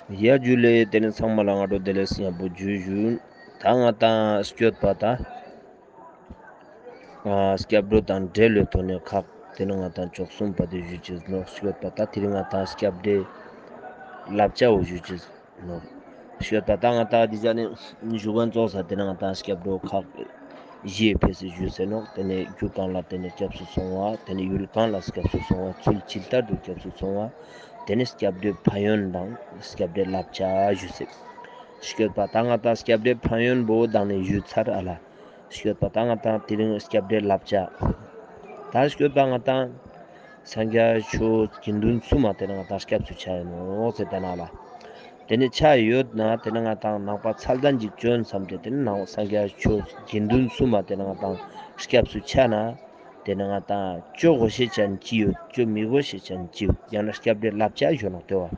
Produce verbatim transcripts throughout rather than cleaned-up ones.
ཡ་ཇུ་ལེ། དེ་ནས་ཚང་མ་ལ་སྔ་དྲོ་བདེ་ལེགས་ཡག་པོ་ཇུ་ཞུ། ད་ང་ཏང་སྐྱོད་པ་ད་ཨ་སྐྱབས་འགྲོ་དང་འབྲེལ་བའི་ཐོག་ནས་ཁག་དེ་ནས་ང་ཏང་བཅུ་གསུམ་པ་དེ་ཞུ་ཅེས་ནོག། སྐྱོད་པ་ད་དེ་རིང་ང་ཏང་སྐྱབས་འགྲོའི་བསླབ་བྱ་བོ་ཞུ་ཅེས་ནོག། སྐྱོད་པ་ད་ང་ཏང་དེ་ཟ་ནེ་ཞུ་མཁན་ཙོགས་ས་དེ་ནས་ང་ཏང་སྐྱབས་འགྲོ་ཁག་བཞིའི་ཕེ་སི་ཞུས་སེ་ནོག། དེ་ནས་རྒྱུ་གང་ལ་དེ་ནས་སྐྱབས་སུ་སོང་བ། དེ་ནས་ཡུལ་གང་ལ་སྐྱབས་སུ་སོང་བ། ཚུལ་ཇི་ལྟར་དུ་སྐྱབས་སུ་སོང་བ། དེ་ནས་སྐྱབས་འགྲོའི་ཕན་ཡོན་དང་སྐྱབས་འགྲོའི་བསླབ་བྱ་ཞུས་སེ། སྐྱོད་པ་ད་ང་ཏང་སྐྱབས་འགྲོའི་ཕན་ཡོན་བོ་དང་ནས་ཞུས་ཚར་ཨ་ལ། སྐྱོད་པ་ད་ང་ཏང་དེ་རིང་སྐྱབས་འགྲོའི་བསླབ་བྱ། ད་སྐྱོད་པ་ང་ཏང་སངས་རྒྱས་ཆོས་དགེ་འདུན་གསུམ་མ་དེ་ནས་ང་ཏང་སྐྱབས་སུ་ཆ་ཡིན་ནོག་ཟེར་ཏེ་ན་ལ། དེ་ནས་ཆ་ཡོད་ན་དེ་ནས་ང་ཏང་ནང་པ་ཚད་ལྡན་ཅིག་བྱོན་བསམ་སྟེ་དེ་ནས་ནང་སངས་རྒྱས་ཆོས་དགེ་འདུན་གསུམ་མ་དེ་ནས་ང་ཏང་སྐྱབས་སུ་ཆ་ན། དེ་ནས་ང་ཏང་བཅོ་དགོས་ཤེས་ཅན་ཅི་ཡོད། བཅོ་མི་དགོས་ཤེས་ཅན་ཅི་ཡོད། ཡང་ན་སྐྱབས་འགྲོའི་བསླབ་བྱ་ཞུ་ནོག་དེ་བ།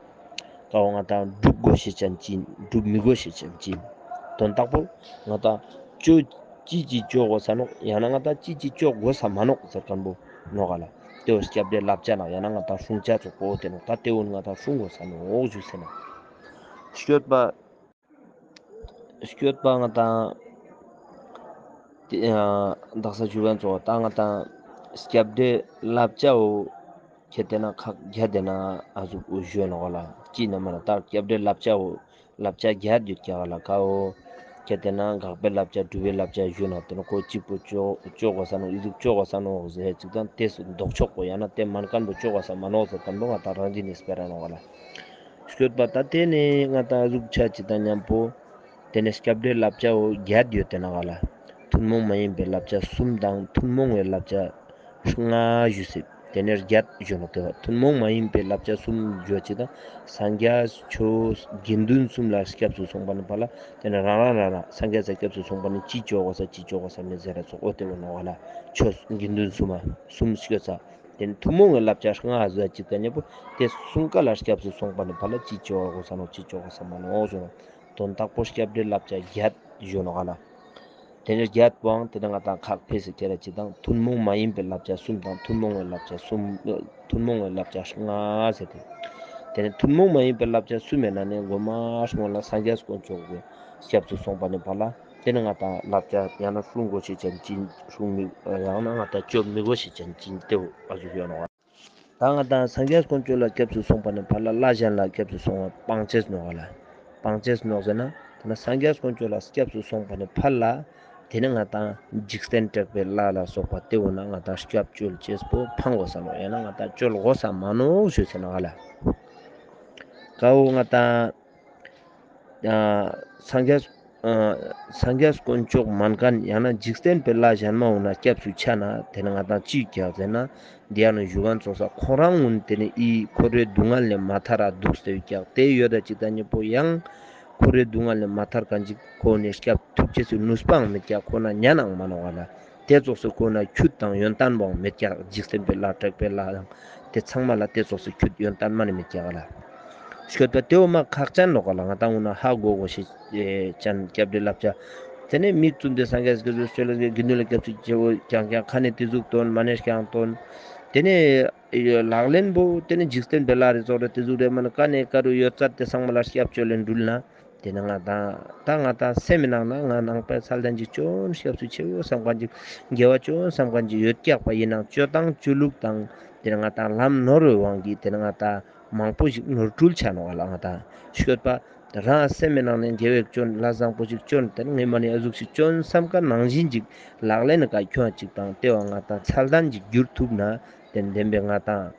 ཀ་བོ་ང་ཏང་སྒྲུབ་དགོས་ཤེས་ཅན་ཅི་ཡིན། སྒྲུབ་མི་དགོས་ཤེས་ཅན་ཅི་ཡིན། དོན་དག་པོ་ང་ཏང་བཅོ་ཅི་ཅི་བཅོ་དགོས་ས་ནོག། ཡང་ན་ང་ཏང་ཅི་ཅི་བཅོ་དགོས་ས་མ་ནོག་ཟེར་མཁན་བོ་ནོག་ག་ལ། དེ་བོ་སྐྱབས་འགྲོའི་བསླབ་བྱ་ནང་ཡང་ན་ང་ཏང་སྲུང་བྱ་ཙོགས་པོ་དེ་ནོག། ད་དེ་བོ་ང་ཏང་སྲུང་དགོས་ས་ནོག་ཞུས་སེ་ན། སྐྱོད་པ། སྐྱོད་པ་ང་ཏང་དེ་ཨ་དག་ས་ཞུ་མཁན་ཙོགས་ད་ང་ཏང་སྐྱབས་འགྲོའི་བསླབ་བྱ་བོ་ཁྱེད་དེ་ན་ཁག་བརྒྱད་དེ་ན་ཨ་ཟུག་འུ་ཞུ་ནོག་ག་ལ། ཅི་ན་མ་ན་ད་སྐྱབས་འགྲོའི་བསླབ་བྱ་བོ་བསླབ་བྱ་བརྒྱད་ཡོད་ཀྱག་ག་ལ། ཀ་བོ་ཁྱེད་དེ་ན་དགག་པའི་བསླབ་བྱ་སྒྲུབ་པའི་བསླབ་བྱ་ཞུ་ན་དེ་ན་ཁོ་གཅིག་པོ་བཅོ་བཅོ་དགོས་ས་ནོག། ཨི་ཟུག་བཅོ་དགོས་ས་ནོག་ཟེར་ཅིག་དང་དེ་སུ་ལྡོག་ཕྱོགས་པོ་ཡང་ན་དེ་མན་མཁན་བོ་བཅོ་དགོས་ས་མ་ནོག་ཟེར་མཁན་བོ་ང་ཏང་རང་བཞིན་ནི་སྤེ་ར་ནོག་ག་ལ། སྐྱོད་པ་ད་དེ་ནས་ང་ཏང་ཨ་ཟུག་ཆ་ཅིག་དང་མཉམ་པོ། དེ་ནས་སྐྱབས་འགྲོའི་བསླབ་བྱ་བོ་བརྒྱད་ཡོད་དེ་ན་ག་ལ། ཐུན་མོང་མ་ཡིན་པའི་བསླབ་བྱ་གསུམ་དང་ཐུན་མོང་བའི་བསླབ་བྱ་ལྔ་ཞུས་སེ། དེ་ནས་བརྒྱད་ཞུ་ནོག་དེ་བ། ཐུན་མོང་མ་ཡིན་པའི་བསླབ་བྱ་གསུམ་ཞུ་ཅིག་དང་སངས་རྒྱས་ཆོས་དགེ་འདུན་གསུམ་ལ་སྐྱབས་སུ་སོང་པ་ནི་ཕ་ལ། དེ་ནས་རང་རང་རང་རང་སངས་རྒྱས་ས་སྐྱབས་སུ་སོང་པ་ནི་ཅི་བཅོ་དགོས་ས་ཅི་བཅོ་དགོས་ས་མི་ཟེར་ར་ཙོགས་འོ་དེ་བོ་ནོག་ག་ལ། ཆོས་དགེ་འདུན་གསུམ་མ་གསུམ་སྐྱོད་ས། དེ་ནས་ཐུན་མོང་གི་བསླབ་བྱ་ལྔ་ཟེར་ཅིག་དང་མཉམ་པོ་དེ་གསུམ་ཀ་ལ་སྐྱབས་སུ་སོང་པ་ནི་ཕ་ལ་ཅི་བཅོ་དགོས་ས་ནོག་ཅི་བཅོ་དགོས་ས་མ་ནོག་ཞུ་ནོག། དོན་དག་པོ་སྐྱབས་འགྲོའི་བསླབ་བྱ་བརྒྱད་ཞུ་ནོག་ག་ལ། དེ་ནས་བརྒྱད་པོའང་དེ་ནས་ང་ཏང་ཁག་ཕེ་སི་ཁྱེར་ཅིག་དང་ཐུན་མོང་མ་ཡིན་པའི་བསླབ་བྱ་གསུམ་དང་ཐུན་མོང་བའི་བསླབ་བྱ་གསུམ། ཐུན་མོང་བའི་བསླབ་བྱ་ལྔ་ཟེར་ཏེ། དེ་ནས་ཐུན་མོང་མ་ཡིན་པའི་བསླབ་བྱ་གསུམ་མའི་ནང་ནས་མགོ་མ་སྔོན་ལ་སངས་རྒྱས་དཀོན་མཆོག་གི་སྐྱབས་སུ་སོང་པ་ནི་ཕ་ལ། དེ་ནས་ང་ཏང་བསླབ་བྱ་ཡང་ན་སྲུང་དགོས་ཤེས་ཅན་ཅི་ཡིན། སྲུང་མི་ཡང་ན་ང་ཏང་བཅོ་མི་དགོས་ཤེས་ཅན་ཅི་ཡིན་དེ་བོ་ཨ་ཟུག་ཡོད་ནོག། ད་ང་ཏང་སངས་རྒྱས་དཀོན་མཆོག་ལ་སྐྱབས་སུ་སོང་པ་ནི་ཕ་ལ་ལྷ་གཞན་ལ་སྐྱབས་སུ་སོང་བ་སྤང་ཅེས་ནོག་ག་ལ། སྤང་ཅེས་ནོག་ཟེར་ན་དེ་ན་སངས་རྒྱས་དཀོན་མཆོག་ལ་སྐྱབས་སུ་སོང་པ་ནི་ཕ་ལ། དེ་ནས་ང་ཏང་འཇིག་རྟེན་དྲེགས་པའི་ལྷ་ལ་སོགས་པ་དེ་བོ་ན་ང་ཏང་སྐྱབས་བཅོལ་ཅེས་པོ་ཕང་དགོས་ས་ནོག། ཡང་ན་ང་ཏང་བཅོལ་དགོས་ས་མ་ནོག་ཞུས་ཟེར་ན་ག་ལ། ཀ་བོ་ང་ཏང་ཨ་སངས་རྒྱས་ཨ་སངས་རྒྱས་དཀོན་མཆོག་མན་མཁན་ཡང་ན་འཇིག་རྟེན་པའི་ལྷ་གཞན་མ་འོ་ན་སྐྱབས་སུ་ཆ་ན་དེ་ནས་ང་ཏང་ཅི་ཡོད་ཀྱག་ཟེར་ན། འདི་ཡང་ནི་ཞུ་མཁན་ཙོགས་ས་ཁོ་རང་ངུན་དེ་ནས་ཨི་འཁོར་བའི་སྡུག་བསྔལ་ནས་མ་ཐར་ར་འདུག་སྟེ་ཡོད་ཀྱག། དེ་ཡོད་ད་ཅིག་དང་མཉམ་པོ་ཡང་འཁོར་བའི་སྡུག་བསྔལ་ནས་མ་ཐར་མཁན་ཅིག་ཁོ་ནས་སྐྱབས་ཐུབ་ཅེས་སི་ནུས་པའང་མེད་ཀྱག། ཁོ་ན་ཉན་ནའང་མ་ནོག་ག་ལ། དེ་ཙོགས་སུ་ཁོ་ན་ཁྱུད་དང་ཡོན་ཏན་བོའང་མེད་ཀྱག། འཇིག་རྟེན་པའི་ལྷ་དྲེགས་པའི་ལྷ་དང་དེ་ཚང་མ་ལ་དེ་ཙོགས་སུ་ཁྱུད་ཡོན་ཏན་མ་ནི་མེད་ཀྱག་ག་ལ། སྐྱོད་པ་དེ་བོ་མ་ཁག་ཅན་ནོག་ག་ལ། ང་ཏང་འོ་ན་ཧ་གོ་དགོས་ཤེས་ཅན་སྐྱབས་འགྲོའི་བསླབ་བྱ། དེ་ནས་མིག་བཙུམས་ཏེ་སངས་རྒྱས་ཀྱི་ཆོས་ལ་དགེ་འདུན་ལ་སྐྱབས་སུ་མཆིའོ་ཀྱང་ཀྱང་ཁ་ནས་དེ་ཟུག་འདོན་མ་ནས་ཀྱང་འདོན། དེ་ནས་ལག་ལེན་པོ་དེ་ནས་འཇིག་རྟེན་པའི་ལྷ་རེ་ཙོགས་རེ་དེ་ཟུག་རེ་མ་ནི་ཀ་ནས་ཀ་རུ་ཡོད་ཚད་དེ་ཚང་མ་ལ་སྐྱབས་བཅོལ་ལེན་འགྲུལ་ན། དེ་ནས་ང་ཏང་ད་ང་ཏང་སེམས་མི་ནང་ན་ང་ནང་པའི་ཚད་ལྡན་ཅིག་བཅོ་ན་སྐྱབས་སུ་མཆིའོ་བསམ་མཁན་ཅིག་དགེ་བ་བཅོ་ན་བསམ་མཁན་ཅིག་ཡོད་ཀྱག་པ་ཡིན་ནའང་སྤྱོད་སྟངས་སྤྱོད་ལུགས་དང་དེ་ནས་ང་ཏང་ལམ་ནོར་བའི་དབང་གིས་དེ་ནས་ང་ཏང་མང་པོ་ཞིག་ནོར་འཁྲུལ་ཆ་ནོག་ག་ལ། ང་ཏང་སྐྱོད་པ་རང་སེམས་མི་ནང་ནས་དགེ་བའི་སྤྱོད་ལ་བཟང་པོ་ཞིག་སྤྱོད་དེ་ནས་ངས་མ་ནི་ཨ་ཟུག་ཞིག་སྤྱོད་བསམ་མཁན་ནང་བཞིན་ཅིག་ལག་ལེན་ནི་ཀ་ཁྱོང་ཅིག་དང་དེ་བ་ང་ཏང་ཚད་ལྡན་ཅིག་འགྱུར་ཐུབ་ན་དེ་བདེན་པའི་ང་ཏང་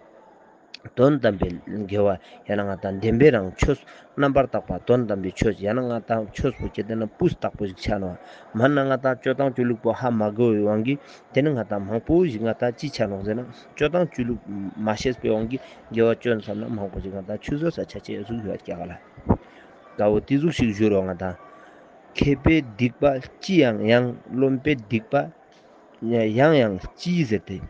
དོན་དམ་པའི་དགེ་བ་ཡང་ན་ང་ཏང་བདེན་པའི་རང་ཆོས་རྣམ་པར་དག་པ་དོན་དམ་པའི་ཆོས་ཡང་ན་ང་ཏང་ཆོས་པོ་ཁྱེད་དེ་ན་སྤུས་དག་པོ་ཞིག་ཆ་ནོག། མ་ན་ང་ཏང་སྤྱོད་སྟངས་སྤྱོད་ལུགས་པོ་ཧ་མ་གོ་བའི་དབང་གིས་དེ་ནི་ང་ཏང་མང་པོ་ཞིག་ང་ཏང་ཅི་ཆ་ནོག་ཟེར་ན་སྤྱོད་སྟངས་སྤྱོད་ལུགས་མ་ཤེས་པའི་དབང་གིས་དགེ་བ་སྤྱོད་བསམ་ན་མང་པོ་ཞིག་ང་ཏང་ཆུད་ཟོས་ས་ཆ་ཆེ་ཟུག་ཡོད་ཀྱག་ག་ལ། དགའ་བོ་དེ་ཟུག་ཞིག་བཞུར་བ་ང་ཏང་མཁས་པའི་སྡིག་པ་ཅི་ཡང་ཡང་རློམ་པའི་སྡིག་པ་ཡང་ཡང་ཅི་ཟེར་ཏེ།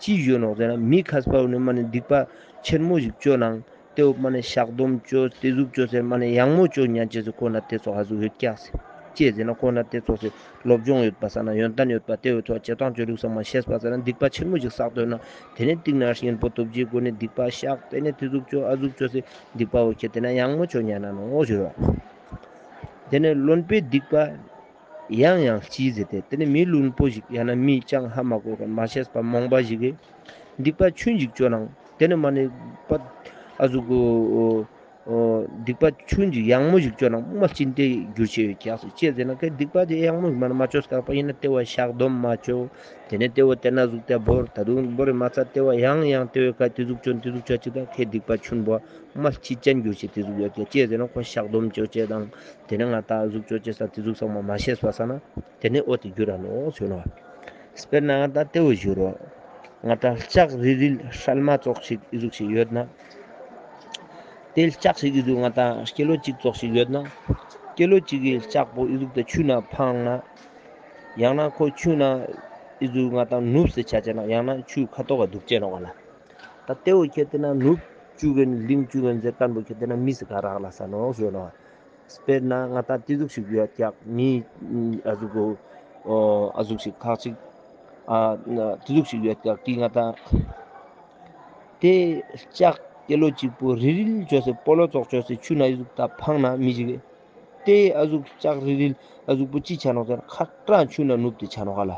ཅི་ཞུ་ནོག་ཟེར་ན་མི་མཁས་པ་འོ་ནི་མ་ནི་སྡིག་པ་ཆེན་མོ་ཞིག་བཅོ་ནང་དེ་འོ་མ་ནི་བཤགས་སྡོམ་བཅོ་དེ་ཟུག་བཅོ་ཟེར་མ་ནི་ཡང་མོ་བཅོ་ཉན་ཅེས་སུ་ཁོ་ན་དེ་ཚོ་ཧ་ཟུག་ཡོད་ཀྱག་ཟེར། ཅི་ཟེར་ན་ཁོ་ན་དེ་ཙོགས་སི་སློབ་སྦྱོང་ཡོད་པ་ས་ན་ཡོན་ཏན་ཡོད་པ་དེ་བོའི་ཐོག་བྱེད་སྟངས་བཅོས་ལུགས་ཚང་མ་ཤེས་པ་ས་ན་སྡིག་པ་ཆེན་མོ་ཞིག་བསགས་འདོད་ན་དེ་ནས་ཏིང་ནེ་གཉེན་པོ་སྟོབས་ཀྱི་སྒོ་ནས་སྡིག་པ་བཤགས། དེ་ནས་དེ་ཟུག་བཅོས་ཨ་ཟུག་བཅོས་སི་སྡིག་པ་བོ་ཁྱེར་ཏེ་ན་ཡང་མོ་ཅོ་ཉན་ན་ནོག་ཞུ་རོགས། དེ་ནས་བླུན་པོའི་སྡིག་པ་ཡང་ཡང་ལྕི་ཟེར་ཏེ་དེ་ནས་མི་བླུན་པོ་ཞིག་ཡང་ན་མི་ཅང་ཧ་མ་གོ་མཁན་མ་ཤེས་པ་རྨོངས་པ་ཞིག་གིས་སྡིག་པ་ཆུན་ཞིག་བཅོ་ནང་དེ་ནས་མ་ནི་པ་ཨ་ཟུག་གོ་སྡིག་པ་ཆུན་ཞིག་ཡང་མོ་ཞིག་བཅོ་ནང་མ་ལྕི་ཏེ་འགྱུར་ཆེ་ཡོད་ཀྱག་སོ། ཅི་ཟེར་ན་ཁོས་སྡིག་པ་དེ་ཡང་མོ་ཞིག་མ་ན་མ་བཅོས་ཀྱག་པ་ཡིན་ན་དེ་བོ་བཤགས་སྡོམ་མ་བཅོ། དེ་ནས་དེ་བོ་དེ་ན་ཟུག་དེ་བོར་ད་དུང་བོར་མ་ཚད་དེ་བོ་ཡང་ཡང་དེ་བོའི་ཁ་དེ་ཟུག་བཅོ་དེ་ཟུག་བཅོ་ཅིག་དང་ཁོས་སྡིག་པ་ཆུན་པོ་མ་ལྕི་ཅན་འགྱུར་ཆེ་དེ་ཟུག་ཡོད་ཀྱག་ཅི་ཟེར་ན་ཁོ་བཤགས་སྡོམ་བཅོ་ཅེས་དང་དེ་ནས་ང་ད་ཟུག་བཅོ་ཅེས་ས་དེ་ཟུག་ཚང་མ་མ་ཤེས་པ་ས་ན་དེ་ནས་འོ་དེ་འགྱུར་ར་ནོག་ཞུ་ནོག། དཔེར་ན་ང་ད་དེ་བོ་ཞུ་རོགས། ང་ད་ལྕགས་རིལ་རིལ་སྲན་མ་ཙོགས་ཤིག་ཨི་ཟུག་ཞིག་ཡོད་ན། དེ་ལྕགས་ཤིག་ཨི་ཟུག་ང་ད་ཀི་ལོ་གཅིག་ཙོགས་ཤིག་ཡོད་ན། ཀི་ལོ་གཅིག་གི་ལྕགས་པོ་ཨི་ཟུག་དེ་ཆུ་ན་འཕངས་ན། ཡང་ན་ཁོ་ཆུ་ན་ཨི་ཟུག་ང་ད་ནུབ་སེ་ཆ་ཅེ་ན་ཡང་ན་ཆུ་ཁ་ཐོག་ག་འདུག་ཅེ་ནོག་ག་ལ། ད་དེ་བོ་ཁྱེར་ཏེ་ན་ནུབ་བཅུག་གིན་ལིང་བཅུག་གིན་ཟེར་མཁན་པོ་ཁྱེར་ཏེ་ན་མི་སི་ཀ་རག་ལ་ས་ནོག་ཞུ་ནོག། དཔེར་ན་ང་ད་དེ་ཟུག་ཞིག་ཡོད་ཀྱག་མི་ཨ་ཟུག་གོ་ཨ་ཟུག་ཞིག་ཁག་ཅིག་ཨ་དེ་ཟུག་ཞིག་ཡོད་ཀྱག་གི་ང་ད་དེ་ལྕགས་ཀི་ལོ་གཅིག་པོ་རིལ་རིལ་བཅོས་སེ་སྤོ་ལོ་ཙོགས་བཅོས་སེ་ཆུ་ན་ཨི་ཟུག་ད་འཕངས་ན་མི་ཞིག་གི་དེ་ཨ་ཟུག་ལྕགས་རིལ་རིལ་ཨ་ཟུག་པོ་ཅི་ཆ་ནོག་ཟེར་ན་ཁ་ཏྲང་ཆུ་ན་ནུབ་སྟེ་ཆ་ནོག་ག་ལ།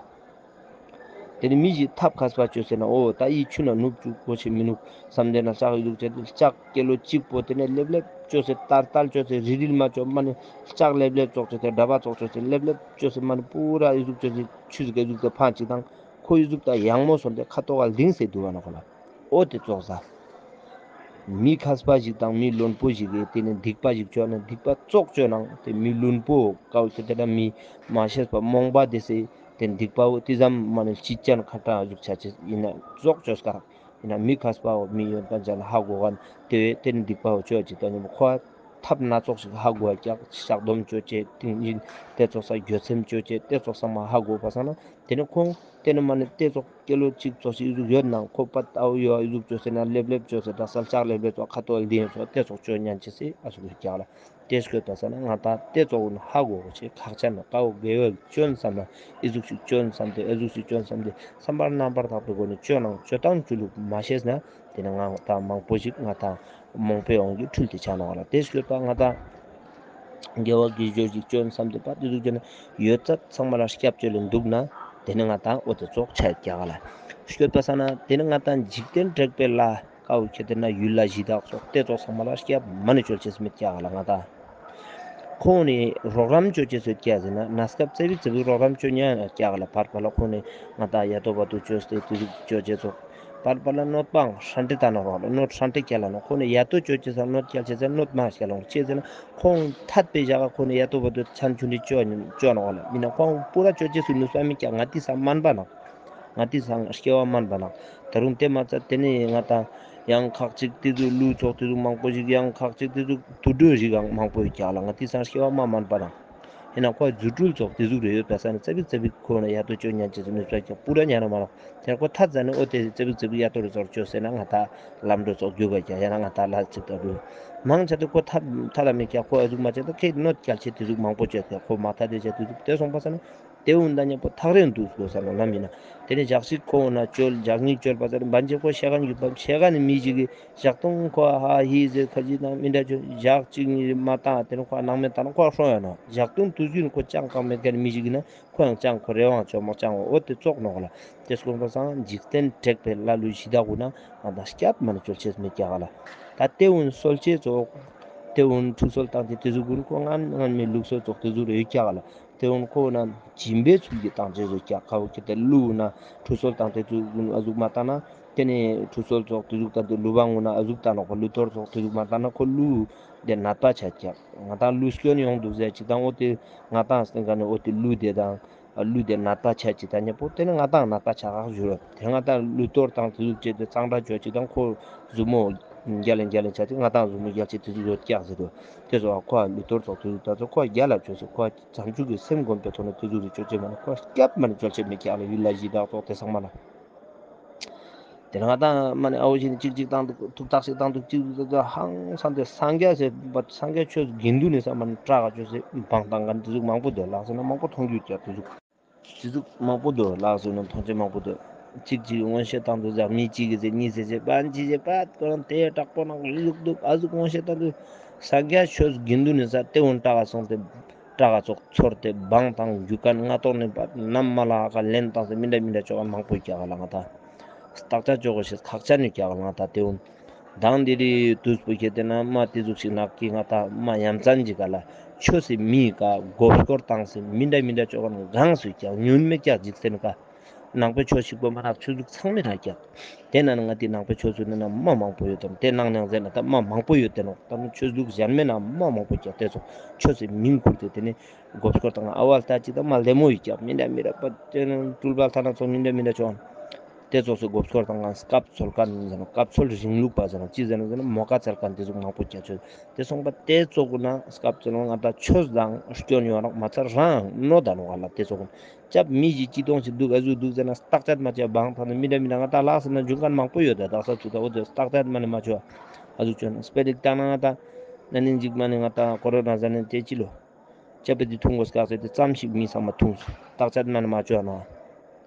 དེ་ནི་མི་ཞིག་ཐབས་མཁས་པ་བཅོས་ཟེར་ན་འོ་ད་ཡི་ཆུ་ན་ནུབ་བཅུག་གོ་ཆེ་མི་ནུག་བསམ་དེ་ན་ལྕགས་ཨི་ཟུག་བཅོས་ཏེ་ལྕགས་ཀི་ལོ་གཅིག་པོ་དེ་ནས་ལེབ་ལེབ་བཅོས་སེ་ཏར་ཏར་བཅོས་སེ་རིལ་རིལ་མ་བཅོས་མ་ནི་ལྕགས་ལེབ་ལེབ་ཙོགས་བཅོས་ཏེ་འདྲ་པ་ཙོགས་བཅོས་སེ་ལེབ་ལེབ་བཅོས་སེ་མ་ནི་པུ་ར་ཨི་ཟུག་བཅོས་སེ་ཆུ་ཟིག་ཨི་ཟུག་ཏེ་འཕངས་ཅིག་དང་ཁོ་ཨི་ཟུག་ད་ཡང་མོ་སོང་སྟེ་ཁ་ཐོག་ག་ལྡིང་སེ་འདུག་བ་ནོག་ག་ལ། འོ་དེ་ཙོགས་ས། མི་མཁས་པ་ཞིག་དང་མི་བླུན་པོ་ཞིག་གིས་དེ་ནི་སྡིག་པ་ཞིག་བཅོས་ན་སྡིག་པ་ཙོགས་བཅོས་ནང་དེ་མི་བླུན་པོ་ཀའོ་ཁྱེར་ཏེ་ན་མི་མ་ཤེས་པ་རྨོངས་པ་དེ་སེ་དེ་སྡིག་པ་བོ་དེ་ཙམ་མ་ནི་ལྕི་ཅན་ཁ་ཏྲང་ཨ་ཟུག་ཆ་ཅེས་ཡིན་ན་ཙོགས་བཅོས་ཀ་ཡིན་ན་མི་མཁས་པ་བོ་མི་ཡོན་ཏན་ཅན་ཧ་གོ་ག་དེ་བས་དེ་ནི་སྡིག་པ་བོ་བཅོས་ཅིག་ད་ནི་ཁོ་ཐབས་སྣ་ཚོགས་ཤིག་ཧ་གོ་བ་ཀྱག་བཤགས་སྡོམ་བཅོ་ཅེས་ཏིང་འཛིན་དེ་ཙོགས་ས་འགྱོད་སེམས་བཅོ་ཅེས་དེ་ཙོགས་ས་མ་ཧ་གོ་བ་སང་ན་དེ་ནི་ཁོང་དེ་ནི་མ་ནི་དེ་ཙོགས་སྐྱེ་ལོ་གཅིག་ཙོགས་ཤིག་ཨི་ཟུག་ཡོད་ནང་ཁོ་པ་ཏའོ་ཡོ་ཨི་ཟུག་བཅོས་ཟེར་ན་ལེབ་ལེབ་བཅོས་ཟེར་དྲག་ས་ལྕགས་ལེབ་ལེབ་ཙོགས་ཁ་ཐོག་ལྡིང་ཙོགས་དེ་ཙོགས་བཅོ་ཉན་ཅེས་སི་ཨ་ཟུག་ཡོད་ཀྱག་ལ། དེ་སྐྱོད་པ་ས་ན་ང་ད་དེ་ཙོགས་ཧ་གོ་གོ་ཅེས་ཁག་ཆེ་ན་ཀའོ་དགེ་བའི་སྐྱོན་བསམ་ན་ཨི་ཟུག་ཤིག་སྐྱོན་བསམ་སྟེ་ཨི་ཟུག་ཤིག་སྐྱོན་བསམ་སྟེ་བསམ་པར་རྣམ་པར་དག་པའི་སྒོ་ནས་བཅོ་ནང་བཅོ་སྟངས་བཅོ་ལུགས་མ་ཤེས་ན་དེ་ནི་ང་ད་མང་པོ་ཞིག་ང་ད་རྨོངས་པའི་དབང་གིས་འཁྲུལ་ཏེ་ཆ་ནོག་ལ། དེ་སྐྱོད་པ་ང་ད་དགེ་བ་དགེ་སྦྱོར་ཞིག་བཅོ་བསམ་སྟེ་པ་དེ་ཟུག་བཅོ་ན་ཡོད་ཚད་ཚང་མ་ལ་སྐྱབས་བཅོལ་ལེ་འདུག་ན་དེ་ནི་ང་ད་འོ་དེ་ཙོགས་ཆ་ཡོད་ཀྱག་ལ། སྐྱོད་པ་ས་ན་དེ་ནི་ང་ད་འཇིག་རྟེན་དྲེགས་པའི་ལྷ་ཀའོ་ཁྱེར་ཏེ་ན་ཡུལ་ལྷ་གཞི་བདག་སོགས་དེ་ཙོགས་ཚང་མ་ལ་སྐྱབས་མ་ནི་བཅོལ་ཅེས་མེད་ཀྱག་ལ་ང་ད། ཁོང་ནི་རོགས་རམ་བཅོ་ཅེས་སུ་ཀྱག་ཟེར་ན་གནས་སྐབས་ཙ་པིག་ཙ་པིག་རོགས་རམ་བཅོ་ཉན་ཀྱག་ལ། བར་བར་ལ་ཁོང་ནི་ང་ད་ཡ་ཏོ་བ་ཏོ་བཅོས་ཏེ་དེ་ཟུག་བཅོ་ཅེས་སོགས་བར་བར་ལ་གནོད་པའང་ཧྲན་ཏེ་ད་ན་རོགས་ལ་གནོད་ཧྲན་ཏེ་ཀྱག་ལ་ནོ། ཁོང་ནི་ཡ་ཏོ་བཅོ་ཅེས་སང་གནོད་ཀྱག་ཅེས་ཟེར་གནོད་མ་ཀྱག་ལ་ཅི་ཟེར་ན་ཁོང་ཐད་པའི་ཞག་ཁོང་ནི་ཡ་ཏོ་བ་ཏོ་ཆན་ཆུན་ཏེ་བཅོ་ནོག་ལ། མིན་ན་ཁོང་པུ་ར་བཅོ་ཅེས་སུ་ནུས་པ་མེད་ཀྱག་ང་དེ་སང་དམན་པ་ནོག། ང་དེ་སང་སྐྱེ་བ་དམན་པ་ནང་། ད་རུང་དེ་མ་ཚད་དེ་ནས་ང་ད་ཡང་ཁག་ཅིག་དེ་ཚོ་ཀླུ་ཚོགས་དེ་ཚོ་མང་པོ་ཞིག་ཡང་ཁག་ཅིག་དེ་ཚོ་དུད་འགྲོ་ཞིག་ཡང་མང་པོ་ཡོད་ཀྱག་ལ། ང་དེ་སང་སྐྱེ་བ་མ་དམན་པ་ནང་། ཡིན་ན་ཁོ་རྫུ་འཕྲུལ་ཚོགས་དེ་ཚོ་རེ་ཡོད་པ་ས་ནས་ཙ་པིག་ཙ་པིག་ཁོ་ན་ཡ་ཏོ་བཅོ་ཉན་ཅེས་ནུས་པ་ཀྱང་པུ་ར་ཉན་ན་མ་ནང་། དེ་ཁོ་ཐ་ཙ་ནས་འོ་དེ་ཙ་པིག་ཙ་པིག་ཡ་ཏོ་རེ་ཚོགས་བཅོ་ཟེར་ན་ང་ད་ལམ་འགྲོ་ཚོགས་རྒྱུག་པ་ཀྱག་ཡང་ན་ང་ད་ལ་ཅིག་ད་རུ་མང་ཆེ་དེ་ཁོ་ཐ་ཐ་ལ་མེད་ཀྱག་ཁོ་ཨ་ཟུག་མ་བྱེད་ད་ཁེ་གནོད་སྐྱལ་ཆེ་དེ་ཟུག་མང་པོ་བྱེད་ཀྱག་ཁོ་མ་ཐ་དེ་བྱེད་དེ་ཟུག་དེ་སོང་པ་ས་ནས། དེ་འུན་ད་ཉམ་པོ་ཐག་རིང་འདུག་ཟེར་ས་ནོ་ལམ་ཡིན་ན། དེ་ནས་ཞག་ཞིག་ཁོ་འོ་ན་བཅོལ་ཞག་གཉིས་བཅོལ་པ་ཟེར་བན་ཆེ་ཁོ་ཤེ་གན་ཡོད་པ་ཤེ་གན་ནི་མི་ཞིག་གིས་ཞག་སྟོང་ཁོ་ཧ་ཧི་ཟེར་ཁ་ཅིག་དང་མི་འདྲ་བཅོ་ཞག་གཅིག་གཉིས་མ་བཏང་དེ་ནས་ཁོ་ནང་མེད་བཏང་ན་ཁོ་ཧྲོ་ཡོད་ནོ། ཞག་སྟོང་དུས་རྒྱུན་ཁོ་ཅང་གང་མེད་མཁན་མི་ཞིག་ཡིན་ན་ཁོ་ཡང་ཅང་ཁོ་རེ་བ་ཅོ་མོ་ཅང་འོ་དེ་ཙོགས་ནོ་ག་ལ། དེ་སྐོར་པ་སང་འཇིག་རྟེན་དྲེགས་པའི་ལྷ་ཀླུ་གཞི་བདག་གུན་ན་ང་ད་སྐྱབས་མ་ནི་བཅོལ་ཆེས་མེད་ཀྱག་ག་ལ། ད་དེ་འུན་གསོལ་ཆེས་ཙོགས་དེ་འུན་ཁྲུས་གསོལ་བཏང་ཆེས་དེ་ཟུག་གུན་ཁོ་ངན་ངན་མི་ལུགས་སྲོལ་ཙོགས་དེ་ཟུག་རེ་ཡོད་ཀྱག་ག་ལ། དེ་འོན་ཁོ་ན་སྦྱིན་པའི་ཚུལ་གྱིས་བཏང་ཆེས་ཟེར་ཀྱག་ཁ་བོ་ཁྱེར་ཏེ་ཀླུ་ན་ཁྲུས་གསོལ་བཏང་དེ་ཚུལ་ཨ་ཟུག་མ་བཏང་ན་དེ་ནས་ཁྲུས་གསོལ་ཙོགས་དེ་ཟུག་བཏང་དེ་ཀླུ་བ་ངུ་ན་ཨ་ཟུག་བཏང་ནོག་པ། ཀླུ་གཏོར་ཙོགས་དེ་ཟུག་མ་བཏང་ན་ཁོ་ཀླུ་དེ་ནད་པ་ཆ་ཀྱག། ང་ད་ཀླུ་སྐྱོན་ཡོང་འདུག་ཟེར་ཅིག་དང་འོ་དེ་ང་ཏང་སྟེང་ག་ནས་འོ་དེ་ཀླུ་དེ་དང་ཀླུ་དེ་ནད་པ་ཆ་ཅིག་དང་ཉེ་པོ་དེ་ནས་ང་ཏང་ནད་པ་ཆ་ཁག་ཞུ་རོགས། དེ་ང་ཏང་ཀླུ་གཏོར་དང་དེ་ཟུག་བྱས་ཏེ་གཙང་སྦྲ་བྱོས་ཅིག་དང་ཁོ་ཟུར་མོ་རྒྱ་ལེན་རྒྱ་ལེན་ཆ་ཅིག་ང་ཏང་ཟུར་མོ་རྒྱ་ཆེ་དེ་ཟུག་ཡོད་ཀྱག་ཟེར་རོ། དེ་ཚོ་ཁོ་ཀླུ་གཏོར་ཙོགས་དེ་ཟུག་ད་ཚོ་ཁོ་རྒྱ་ལ་བྱོས་སོ་ཁོ། བྱང་ཆུབ་ཀྱི་སེམས་བསྒོམ་པའི་ཐོག་ནས་དེ་ཟུག་རེ་བཅོ་ཅེས་མ་ནི་ཁོ་སྐྱབས་མ་ནི་བཅོ་ཅེས་མེད་ཀྱག་ལ་ཡུལ་ལ་གཞི་བདག་ཙོགས་དེ་ཚང་མ་ལ། དེ་ནང་ང་ཏང་མ་ནེ་ཨའོ་ཞིག་ནི་ཅིག་ཅིག་བཏང་འདུག་ཐུག་ཐག་ཞིག་བཏང་འདུག་ཅིག་ཅིག་ཧང་སང་སྟེ་སངས་རྒྱས་སི་སངས་རྒྱས་ཆོས་དགེ་འདུན་ནི་ས་མ་ནེ་སྐྲག་ག་ཆོས་སི་བང་བཏང་མཁན་དེ་ཟུག་མང་པོ་འདུག་ལགས་ཟེར་ན་མང་པོ་མཐོང་རྒྱུ་ཡོད་ཀྱག་དེ་ཟུག་དེ་ཟུག་མང་པོ་འདུག་ལགས་ཟེར་ན་མཐོང་ཆེན་མང་པོ་འདུག་ཅིག་ཅིག་མངོན་ཤེས་བཏང་འདུག་ཟེར་མི་གཅིག་གིས་ཟེར་གཉིས་ཟེར་ཟེར་པ་གཅིག་ཟེར་པ་ཁོ་རང་དེ་དྲག་པོ་ནང་ལུག་འདུག་ཨ་ཟུག་མངོན་ཤེས་བཏང་འདུག་སངས་རྒྱས་ཆོས་དགེ་འདུན་ནི་ས་དེ་འོན་སྐྲག་ག་སོང་སྟེ་སྐྲག་ག་ཙོགས་ཚོར་ཏེ་བང་བཏང་རྒྱུ་མཁན་སྔ་ཏོག་ནས་པ་ནམ་མ་ལ་ཧ་ཁ་ལེན་བཏང་སྟེ་མི་འདྲ་མི་འདྲ་ཆོ་ག་མང་པོ་ཡོད་ཀྱག་ལ་ང་ཏང་བརྟག་དཔྱད་ཆོ་ག་ཤེས་ཁག་ཅན་ཡོད་ཀྱག་ལ་ང་ཏང་དེ་འོན། མདང་དེ་རིང་དུས་པོ་ཁྱེར་ཏེ་ན་མ་དེ་ཟུག་ཞིག་ནག་གི་ང་ཏང་མ་ཡ་མཚན་ཅིག་ག་ལ་ཆོས་སི་མིའི་ཀ་མགོ་སྐོར་བཏང་སྟེ་མི་འདྲ་མི་འདྲ་ཆོ་ག་གང་སུ་ཀྱག་ཉུང་མེད་ཀྱག་འཇིག་རྟེན་ཀ་ནང་པའི་ཆོས་ཤིག་པོ་མ་ནག་ཆོས་ལུགས་ཚང་མའི་ནང་ཀྱག་དེ་ན་ང་ཏི་ནང་པའི་ཆོས་ལུགས་ནི་ན་མ་མང་པོ་ཡོད་དམ། དེ་ནང་ནང་ཟེར་ན་ད་མ་མང་པོ་ཡོད་དེ་ནོག་ད་ནི་ཆོས་ལུགས་གཞན་མའི་ནང་མ་མང་པོ་ཀྱག་དེ་ཚོ་ཆོས་སི་མིང་ཁུར་ཏེ་དེ་ནི་མགོ་སྐོར་བཏང་ཨ་བ་ལྟ་ཅིག་ད་མ་ལེ་མོ་ཡོད་ཀྱག་མི་འདྲ་མི་འདྲ་པ་དེ་ནི་སྤྲུལ་པ་ལྟ་ན་ཚོ་མི་འདྲ་མི་འདྲ་ཆོ་ག་དེ་ཚོགས་སུ་མགོ་སྐོར་དང་སྐབས་འཚོལ་མཁན་ཟེར་ན་སྐབས་འཚོལ་རིང་ལུགས་པ་ཟེར་ན་ཅི་ཟེར་ན་ཟེར་ན་མོ་ཀ་འཚོལ་མཁན་དེ་ཟུག་མང་པོ་སྐྱ་ཆོས་དེ་སོང་པ་དེ་ཚོགས་ན་སྐབས་འཚོལ་ང་ད་ཆོས་དང་སྐྱོན་ཡོང་རོགས་མ་ཚར་རང་ནོ་ད་ནོ་ག་ལ་དེ་ཚོགས་ན་ཅབ་མི་ཞིག་ཅི་གཏོང་ཞིག་འདུག་ཨ་ཟུག་འདུག་ཟེར་ན་བརྟག་དཔྱད་མ་བྱས་བང་ཐང་ན་མི་འདྲ་མི་འདྲ་ང་ད་ལགས་ཟེར་ན་འཇུག་མཁན་མང་པོ་ཡོད་ད་དག་ས་ཚུ་ད་འོ་དེ་བརྟག་དཔྱད་མ་ནི་མ་བྱས་ཨ་ཟུག་ཆོས་ན་སྤེ་རིག་བཏང་ན་ང་ད་ན་ནིང་ཅིག་མ་ནི་ང་ད་ཀོ་རོ་ན་ཟེར་ན་དེ་ཅི་ལོ། ཅབ་པེ་དེ་འཐུང་དགོས་སྐག་ཟེར་ཏེ་ཙམ་ཞིག་མི་ཚང་མ་འཐུང་སོང་། བརྟག་དཔྱད་མ་ནི་མ་བཅོས་ན།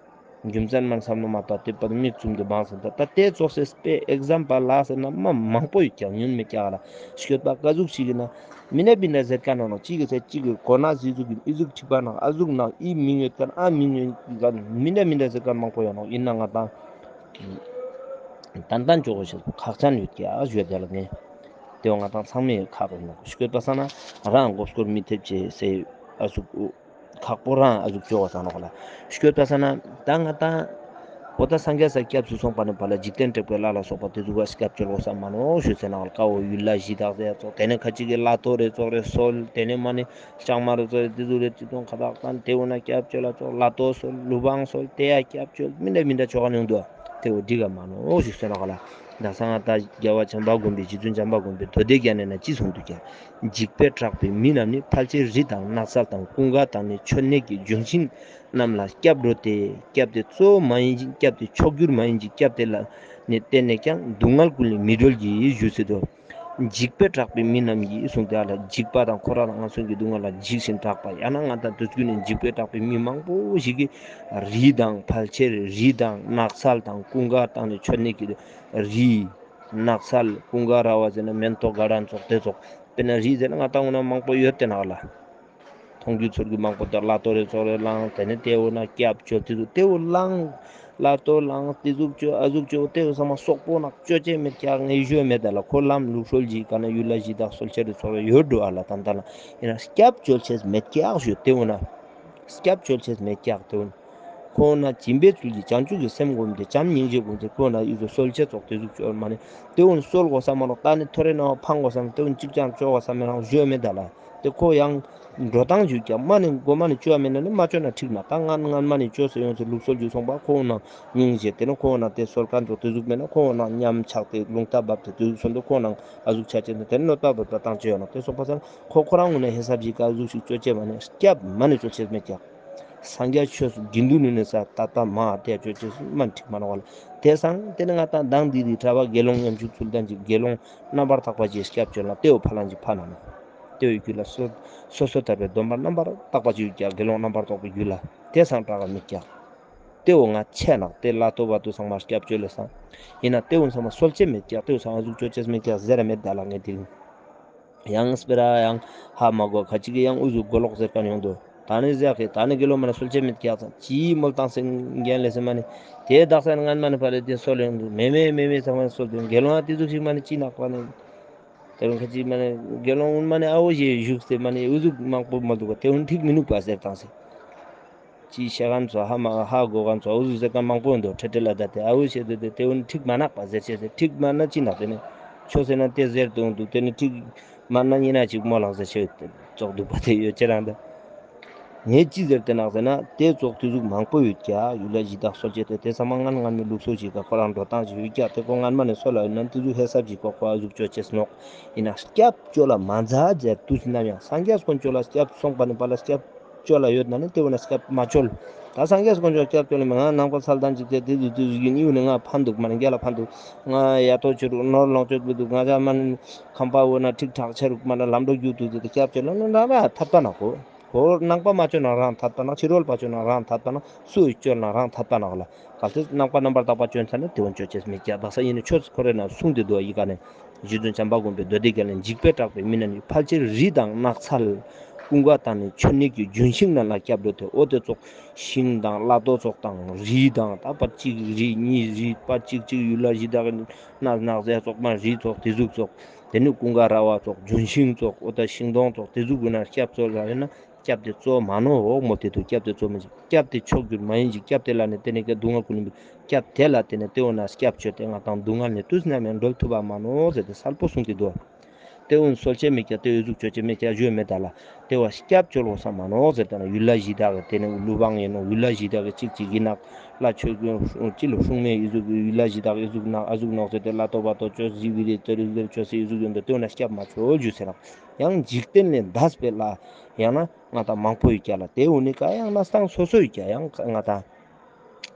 རྒྱུ་མཚན་མ་ནི་བསམ་བློ་མ་བཏང་སྟེ་པ་མིག་བཙུམ་སྟེ་བང་སོང་། ད་ད་དེ་ཙོགས་སེ་དཔེ་ཨེག་ཛམ་པལ་ལ་ཟེར་ན་མ་མང་པོ་ཡོད་ཀྱག་ཉུང་མེད་ཀྱག་ལ། སྐྱོད་པ་ཀ་ཟུག་ཞིག་ཡིན་ན་མི་ན་བི་ན་ཟེར་ཀ་ན་ནོ་གཅིག་གི་ཚེ་གཅིག་གི་གོ་ན་ཟི་ཟུག་གི་ཨི་ཟུག་ཁྲིག་པ་ན་ཨ་ཟུག་ན་ཨི་མིང་ཡོད་ཀ་ན་ཨ་མིང་ཡོད་ཀ་ན་མི་ན་མི་ན་ཟེར་ཀ་མང་པོ་ཡོད་ནོ་ཡིན་ན་ང་དང་ཏན་ཏན་ཅོ་གོ་ཤེས་པོ་ཁག་ཅན་ཡོད་ཀྱག་ཞུ་དེ་ལ་ངས། དེ་བོ་ང་དང་ཚང་མས་ཁག་ཡིན་ནོག་ཤི་ཁོད་པ་ས་ན་རང་མགོ་སྐོར་མི་ཐེབས་ཅེས་སེ་ཨ་ཟུག་ཁག་པོ་རང་ཨ་ཟུག་ཅོ་བ་ས་ནོག་ལ་ཤི་ཁོད་པ་ས་ན་ད་ང་དང་པོ་ད་སངས་རྒྱས་ས་སྐྱབས་སུ་སོང་པ་ནི་པ་ལ་འཇིག་རྟེན་དྲེགས་པའི་ལྷ་ལ་སོགས་པ་དེ་ཟུག་ག་སྐྱབས་བཅོལ་གོ་ས་མ་ནོག་ཞུ་ཚེ་ནང་ལ་ཀ་བོ་ཡུལ་ལ་གཞི་བདག་ཟེར་ཡ་ཙོགས་དེ་ནས་ཁ་ཅིག་གི་ལ་ཏོ་རེ་ཙོགས་རེ་སོལ་དེ་ནས་མ་ནི་ལྕང་མ་རེ་ཙོགས་རེ་དེ་ཟུག་རེ་ཅི་ཏོང་ཁ་དག་དང་དེ་འོ་ན་སྐྱབས་བཅོལ་ལ་ཙོགས་ལ་ཏོ་སོལ་ལུ་བང་སོལ་དེ་ཡ་སྐྱབས་བཅོལ་མི་འདྲ་མི་འདྲ་ཆོ་ག་ནང་འདུག་དེ་བོ་འགྲིག་ག་མ་ནོག་ཞུ་ཚེ་ནང་ལ། ད་སང་ང་ད་རྒྱལ་བ་བྱམས་པ་མགོན་པོའི་རྗེ་བཙུན་བྱམས་པ་མགོན་པོའི་མདོ་སྡེ་རྒྱན་ནས་ན་ཅི་གསུངས་འདུག་ཀྱང་། འཇིགས་པས་སྐྲག་པའི་མི་རྣམས་ནི་ཕལ་ཆེར་རི་དང་ནགས་ཚལ་དང་ཀུན་དགའ་དང་ནི་མཆོད་གནས་ཀྱི་ལྗོན་ཤིང་རྣམས་ལ་སྐྱབས་འགྲོ་སྟེ་སྐྱབས་དེ་གཙོ་བོ་མ་ཡིན་ཅིང་སྐྱབས་དེ་མཆོག་གྱུར་མ་ཡིན་ཅིང་སྐྱབས་དེ་ལ་ནི་བརྟེན་ནས་ཀྱང་སྡུག་བསྔལ་ཀུན་ལས་མི་གྲོལ་གྱི་ཞུ་སྲིད་དོ། འཇིགས་པས་སྐྲག་པའི་མི་རྣམས་ཀྱིས་གསུངས་ཏེ་ཨ་ལ་འཇིགས་པ་དང་ཁོ་རང་ལ་ང་ཚོ་གི་སྡུག་བསྔལ་ལ་འཇིགས་ཤིང་སྐྲག་པ་ཡང་ན་ང་དང་དུས་ཀུན་ནས་འཇིགས་པས་སྐྲག་པའི་མི་མང་པོ་ཞིག་གིས་རི་དང་ཕལ་ཆེར་རི་དང་ནགས་ཚལ་དང་ཀུན་དགའ་དང་ནི་མཆོད་གནས་ཀྱི་རི། ནགས་ཚལ་ཀུན་དགའ་ར་བ་ཟེར་ན་མེན་ཏོག་དགའ་ལྡན་ཙོགས་དེ་ཙོགས་དཔེར་ན་རི་ཟེར་ན་ང་དང་འོ་ན་མང་པོ་ཡོད་དེ་ནག་ལ། མཐོང་རྒྱུ་ཚོར་རྒྱུ་མང་པོ་དང་ལ་ཏོ་རེ་ཙོགས་རེ་བླངས་དེ་ནས་དེ་འོ་ན་སྐྱབས་བཅོལ་དེ་ཚོ་དེ་འོ་བླངས། ལ་ཏོ་བླངས་དེ་ཟུག་བཅོ་ཨ་ཟུག་བཅོ་དེ་འོ་ཚང་མ་སོག་པོ་ནག་བཅོ་ཅེས་མེད་ཀྱག་ངས་ཞུ་མེད་ད་ལ་ཁོ་ལམ་ལུགས་སྲོལ་གྱི་ག་ན་ཡུལ་ལ་གཞི་བདག་སོལ་ཆེ་རེ་ཚོགས་རེ་ཡོད་འགྲོ་ཨ་ལ་ཏན་ཏན་ལ་ཡིན་ན་སྐྱབས་བཅོལ་ཅེས་མེད་ཀྱག་ཞུ་དེ་འོ་ན་སྐྱབས་བཅོལ་ཅེས་མེད་ཀྱག་དེ་འོ་ན། ཁོ་ན་སྦྱིན་པའི་ཚུལ་གྱིས་བྱང་ཆུབ་ཀྱི་སེམས་བསྒོམས་ཏེ་བྱམས་སྙིང་རྗེ་བསྒོམས་ཏེ་ཁོ་ན་ཡུལ་དུ་གསོལ་ཆེ་ཚོགས་དེ་ཟུག་བཅོལ་མ་ནི་དེ་འོ་ན་གསོལ་དགོས་ས་མ་ནོག་ད་ནི་ཐོ་རེ་ན་བ་ཕང་དགོས་ས་མ་དེ་འོ་ན་གཅིག་ཀྱང་བཅོ་དགོས་ས་མེད་རང་བཅོ་མེད་ད་ལ་དེ་ཁོ་ཡང་འགྲོ་སྟངས་བཅོ་ཀྱང་མ་ནི་མགོ་མ་ནི་བཅོ་བ་མེད་ན་ནི་མ་བཅོ་ན་འགྲིག་མ་ད་ང་ང་མ་ནི་བཅོ་ཟེར་ཡོང་ཚེ་ལུགས་སྲོལ་བཅོ་སོང་པ་ཁོ་འོ་ན་སྙིང་རྗེ་དེ་ནི་ཁོ་འོ་ན་དེ་གསོལ་མཁན་ཚོ་དེ་ཟུག་མེད་ན་ཁོ་འོ་ན་ཉམས་ཆག་སྟེ་རླུང་རྟ་བབས་ཏེ་དེ་ཟུག་སོང་དུ་ཁོ་ན་ཨ་ཟུག་ཆ་ཆེ་ན་དེ་ནི་གནོད་པ་བབས་ད་བཏང་བཅོ་ཡོང་ན་དེ་སོང་པ་ས་ཁོ་ཁོ་རང་ངོས་ནས་ཧེ་སབ་ཅིག་ག་ཟུག་ཞིག་བཅོ་ཅེས་མ་ནི་སྐྱབས་མ་ནི་བཅོ་ཅེས་མེད་ཀྱང་། སངས་རྒྱས་ཆོས་སུ་དགེ་འདུན་ནི་ནི་ས་ཏ་ཏ་མ་དེ་བཅོ་ཅེས་སུ་མ་ནི་འགྲིག་མ་ནོག་ལ། དེ་སང་དེ་ནི་ང་དང་མདང་འདི་རི་གྲྭ་པ་དགེ་སློང་ཉམ་ཆུང་ཚུལ་ལྡན་གྱི་དགེ་སློང་རྣམ་པར་དག་པ་ཅིག་སྐྱབས་བཅོལ་ན་དེ་བོ་ཕ་ལང་གི་ཕ་ན་ནོག་དེ་བོའི་རྒྱུད་ལ་སོ་སོ་སོ་ཐར་པའི་སྡོམ་པ་རྣམ་པར་དག་པ་ཅིག་ཡོད་ཀྱང་དགེ་སློང་རྣམ་པར་དག་པའི་རྒྱུད་ལ་དེ་སང་སྐྲག་ག་མི་ཀྱག་དེ་བོ་ང་ཆེ་ནག་དེ་ལ་ཏོ་བ་ཏོ་ཚང་མ་སྐྱབས་བཅོལ་ལེ་སང་། ཡིན་ན་དེ་བོ་ཚང་མ་སོལ་ཅེས་མེད་ཀྱག་དེ་བོ་ཚང་མ་ཟུག་བཅོ་ཅེས་མེད་ཀྱག་ཟེར་ར་མེད་ད་ལ་ངས་དེ་རིང་། ཡང་སྤེ་ར་ཡང་ཧ་མ་གོ་ཁ་ཅིག་གི་ཡང་ཨུ་ཟུག་གོ་ལོག་ཟེར་མཁན་ཡོང་དུ། ད་ནི་ཟེར་ཁེ་ད་ནི་དགེ་སློང་མ་ན་སོལ་ཅེས་མེད་ཀྱག་ཙང་ཅིའི་མོལ་བཏང་སེ་འགན་ལེ་སེ་མ་ནི། དེ་དག་ས་ནི་ངན་མ་ནི་ཕ་རེ་དེ་སོལ་ཡོང་དུ་མེ་མེ་མེ་མེ་ཚང་མ་ནི་སོལ་དུ་དགེ་སློང་ཨ་དེ་ཟུག་ཞིག་མ་ནི་ཅི་ནག་པ་ནི། དེ་རུང་ཁ་ཅིག་མ་ནི་དགེ་སློང་ཨུན་མ་ནི་ཨ་བོ་ཞེས་བཞུགས་སེ་མ་ནི་ཨུ་ཟུག་མང་པོ་མ་འདུག་ག་དེ་ཨུན་ཐིག་མི་ནུག་པ་ཟེར་བཏང་སེ། ཅི་ཤ་གན་ཚོ་ཧ་མ་ཧ་གོ་གན་ཚོ་ཨུ་ཟུག་ཟེར་མཁན་མང་པོ་འདུག་ཁྲེ་ཁྲེ་ལ་ད་དེ་ཨ་བོ་ཞེས་དེ་དེ་དེ་ཨུན་ཐིག་མ་ནག་པ་ཟེར་ཆེ་ཟེར་ཐིག་མ་ན་ཅི་ནག་དེ་ནི་ཆོས་ཟེར་ན་དེ་ཟེར་དུ་འདུག་དེ་ནི་ཐིག་མ་ན་ཉིན་ན་ཅིག་མོ་ལག་ཟེར་ཆེ་ཙོག་འདུག་པ་དེ་ཡོད་ཅེ་རང་ད། ངས་ཅི་ཟེར་ཏེ་ནག་ཟེར་ན་དེ་ཙོག་དེ་ཟུག་མང་པོ་ཡོད་ཀྱག་ཡུལ་ལ་གཞི་བདག་སོལ་ཅེས་དེ་དེ་ཚང་མ་ངན་ངན་མི་ལུགས་སྲོལ་ཞིག་ག་ཁོ་རང་འགྲོ་སྟངས་ཞིག་ཡོད་ཀྱག་དེ་ཁོ་ངན་མ་ནས་སོལ་ལ་ཡོད་ན་དེ་ཟུག་ཧེ་སབ་ཞིག་ག་ཁོ་ཨ་ཟུག་བཅོ་ཅེས་ནོག་ཡིན་ན་སྐྱབས་བཅོལ་ལ་མ་མཛའ་ཟེར་དུས་ནམ་ཡང་སངས་རྒྱས་དཀོན་མཆོག་ལ་སྐྱབས་སོང་པ་ནི་པ་ལ་སྐྱབས་ བཅོལ་ལ་ཡོད་ན་ནི་ཏེ་བོ་ན་སྐྱབས་མ་བཅོལ། ད་སངས་རྒྱས་དཀོན་མཆོག་སྐྱབས་བཅོལ་མི་ང་ནང་པ་ཚལ་དང་ཅིག་ཏེ་ཏེ་ཏེ་ཏེ་ཡིན་ཨིན་ནི་ང་ཕན་འདུག་མ་ནི་རྒྱལ་ལ་ཕན་འདུག་ང་ཡ་ཏོ་ཆུ་རུ་ནོར་ལོངས་སྤྱོད་མི་འདུག་ང་ཅག་མ་ནི་ཁམས་པ་བོ་ན་ཁྲིག་ཁྲག་ཆ་རུག་མ་ན་ལམ་འགྲོ་རྒྱུ་དུ་ཏེ་སྐྱབས་བཅོལ་ན་ནི་རང་རང་ཐད་པ་ན་གོ། ཁོ་ནང་པ་མ་བཅོལ་ན་རང་ཐད་པ་ན་ཕྱི་རོལ་པ་བཅོལ་ན་རང་ཐད་པ་ན་སུ་ཡི་བཅོལ་ན་རང་ཐད་པ་ན་གོ་ལ། གལ་ཏེ་ནང་པ་རྣམ་པར་དག་པ་བཅོལ་ཚར་ན་ཏེ་བོ་བཅོལ་ཅེས་མི་རྒྱ་དག་ས་ཡིན་ནི་ཆོས་ཁོ་རེ་ན་གསུངས་ཏེ་འདུག་ཡི་ག་ནས། རྗེ་བཙུན་བྱམས་པ་མགོན་པོས་མདོ་སྡེ་རྒྱན་ལས་འཇིགས་པས་སྐྲག་པའི་མི་རྣམས་ཀྱིས་ཕལ་ཆེར་རི་དང་ནགས་ཚལ་ཀུན་དགའ་དང་ནི་མཆོད་གནས་ཀྱི་ལྗོན་ཤིང་རྣམས་ལ་སྐྱབས་འགྲོ་སྟེ། འོ་ཏེ་ཙོགས་ཤིང་དང་བླ་རྡོ་ཙོགས་དང་རི་དང་ད་པ་གཅིག་རི་གཉིས་རི་པ་གཅིག་གཅིག་ཡུལ་ལ་གཞི་བདག་ནགས་ནགས་ཚལ་ཙོགས་མ་རི་ཙོགས་ཏེ་ཟུག་ཙོགས་ཏེ་ནི་ཀུན་དགའ་ར་བ་ཙོགས་ལྗོན་ཤིང་ཙོགས་འོ་ད་ཤིང་སྡོང་ཙོགས་ཏེ་ཟུག་གུན་ན་སྐྱབས་འཚོལ་ལ་ཡོད་ན། སྐྱབས་ཏེ་གཙོ་མ་ནོག་འོག་མོ་ཏེ་དུ་སྐྱབས་ཏེ་གཙོ་མ་ཡིན་ཅིག་སྐྱབས་ཏེ་མཆོག་གྱུར་མ་ཡིན་ཅིག་སྐྱབས་ཏེ་ལ་ནི་ཏེ་ནི་ཀ་སྡུག་བསྔལ་ཀུན་ནི་མི་སྐྱབས་ཏེ་ལ་ཏེ་ནི་ཏེ་འོ་ན་སྐྱབས་བཅོལ་ཏེ་ང་དང་སྡུག་བསྔལ་ནི་དུས་ནམ་ཡང་སྒྲོལ་ཐུབ་པ་མ་ནོག་ཟེར་ཏེ་གསལ་པོ་གསུངས་ཏེ་འདུག་ཏེ་འོ་ན་གསོལ་ཅེས་མི་སྐྱབས་ཏེ་འོ་ཟུག་བཅོལ་ཅེས་མི་སྐྱབས་ཞུ་མེད་ད་ལ་ཏེ་བ་སྐྱབས་བཅོལ་དགོས་ས་མ་ནོག་ཟེར་ཏེ་ན་ཡུལ་ལ་གཞི་བདག་གི་ཏེ་ནི་ཀླུ་འབངས་ཡིན་ནོག་ཡུལ་ལ་གཞི་བདག་གི་གཅིག་གཅིག་ཡིན་ནག་ལ་ཆོས་ཀྱི་ཅི་ལ་སྲུང་མའི་ཡུལ་ཟུག་ཡུལ་ལ་གཞི་བདག་ཡུལ་ཟུག་ནག་ཨ་ཟུག་ནོག་ཟེར་ཏེ་ལ་ཏོ་བ་ཏོ་ཅོ་ཟི་བི་རི་ཏོ་རི་ཟུག་ཅོ་སི་ཡུལ་ཟུག་ཡོད་འདུག་ཏེ་འོ་ན་སྐྱབས་མ་བཅོལ་རྒྱུ་ཟེར་ནག་ཡང་འཇིག་རྟེན་ལས་འདས་པའི་ལ་ཡང་ན་ང་དང་མང་པོ་ཡོད་ཀྱག་ལ། ཏེ་འོ་ནི་ཀ་ཡང་ན་སྟངས་སོ་སོ་ཡོད་ཀྱག་ཡང་ང་དང་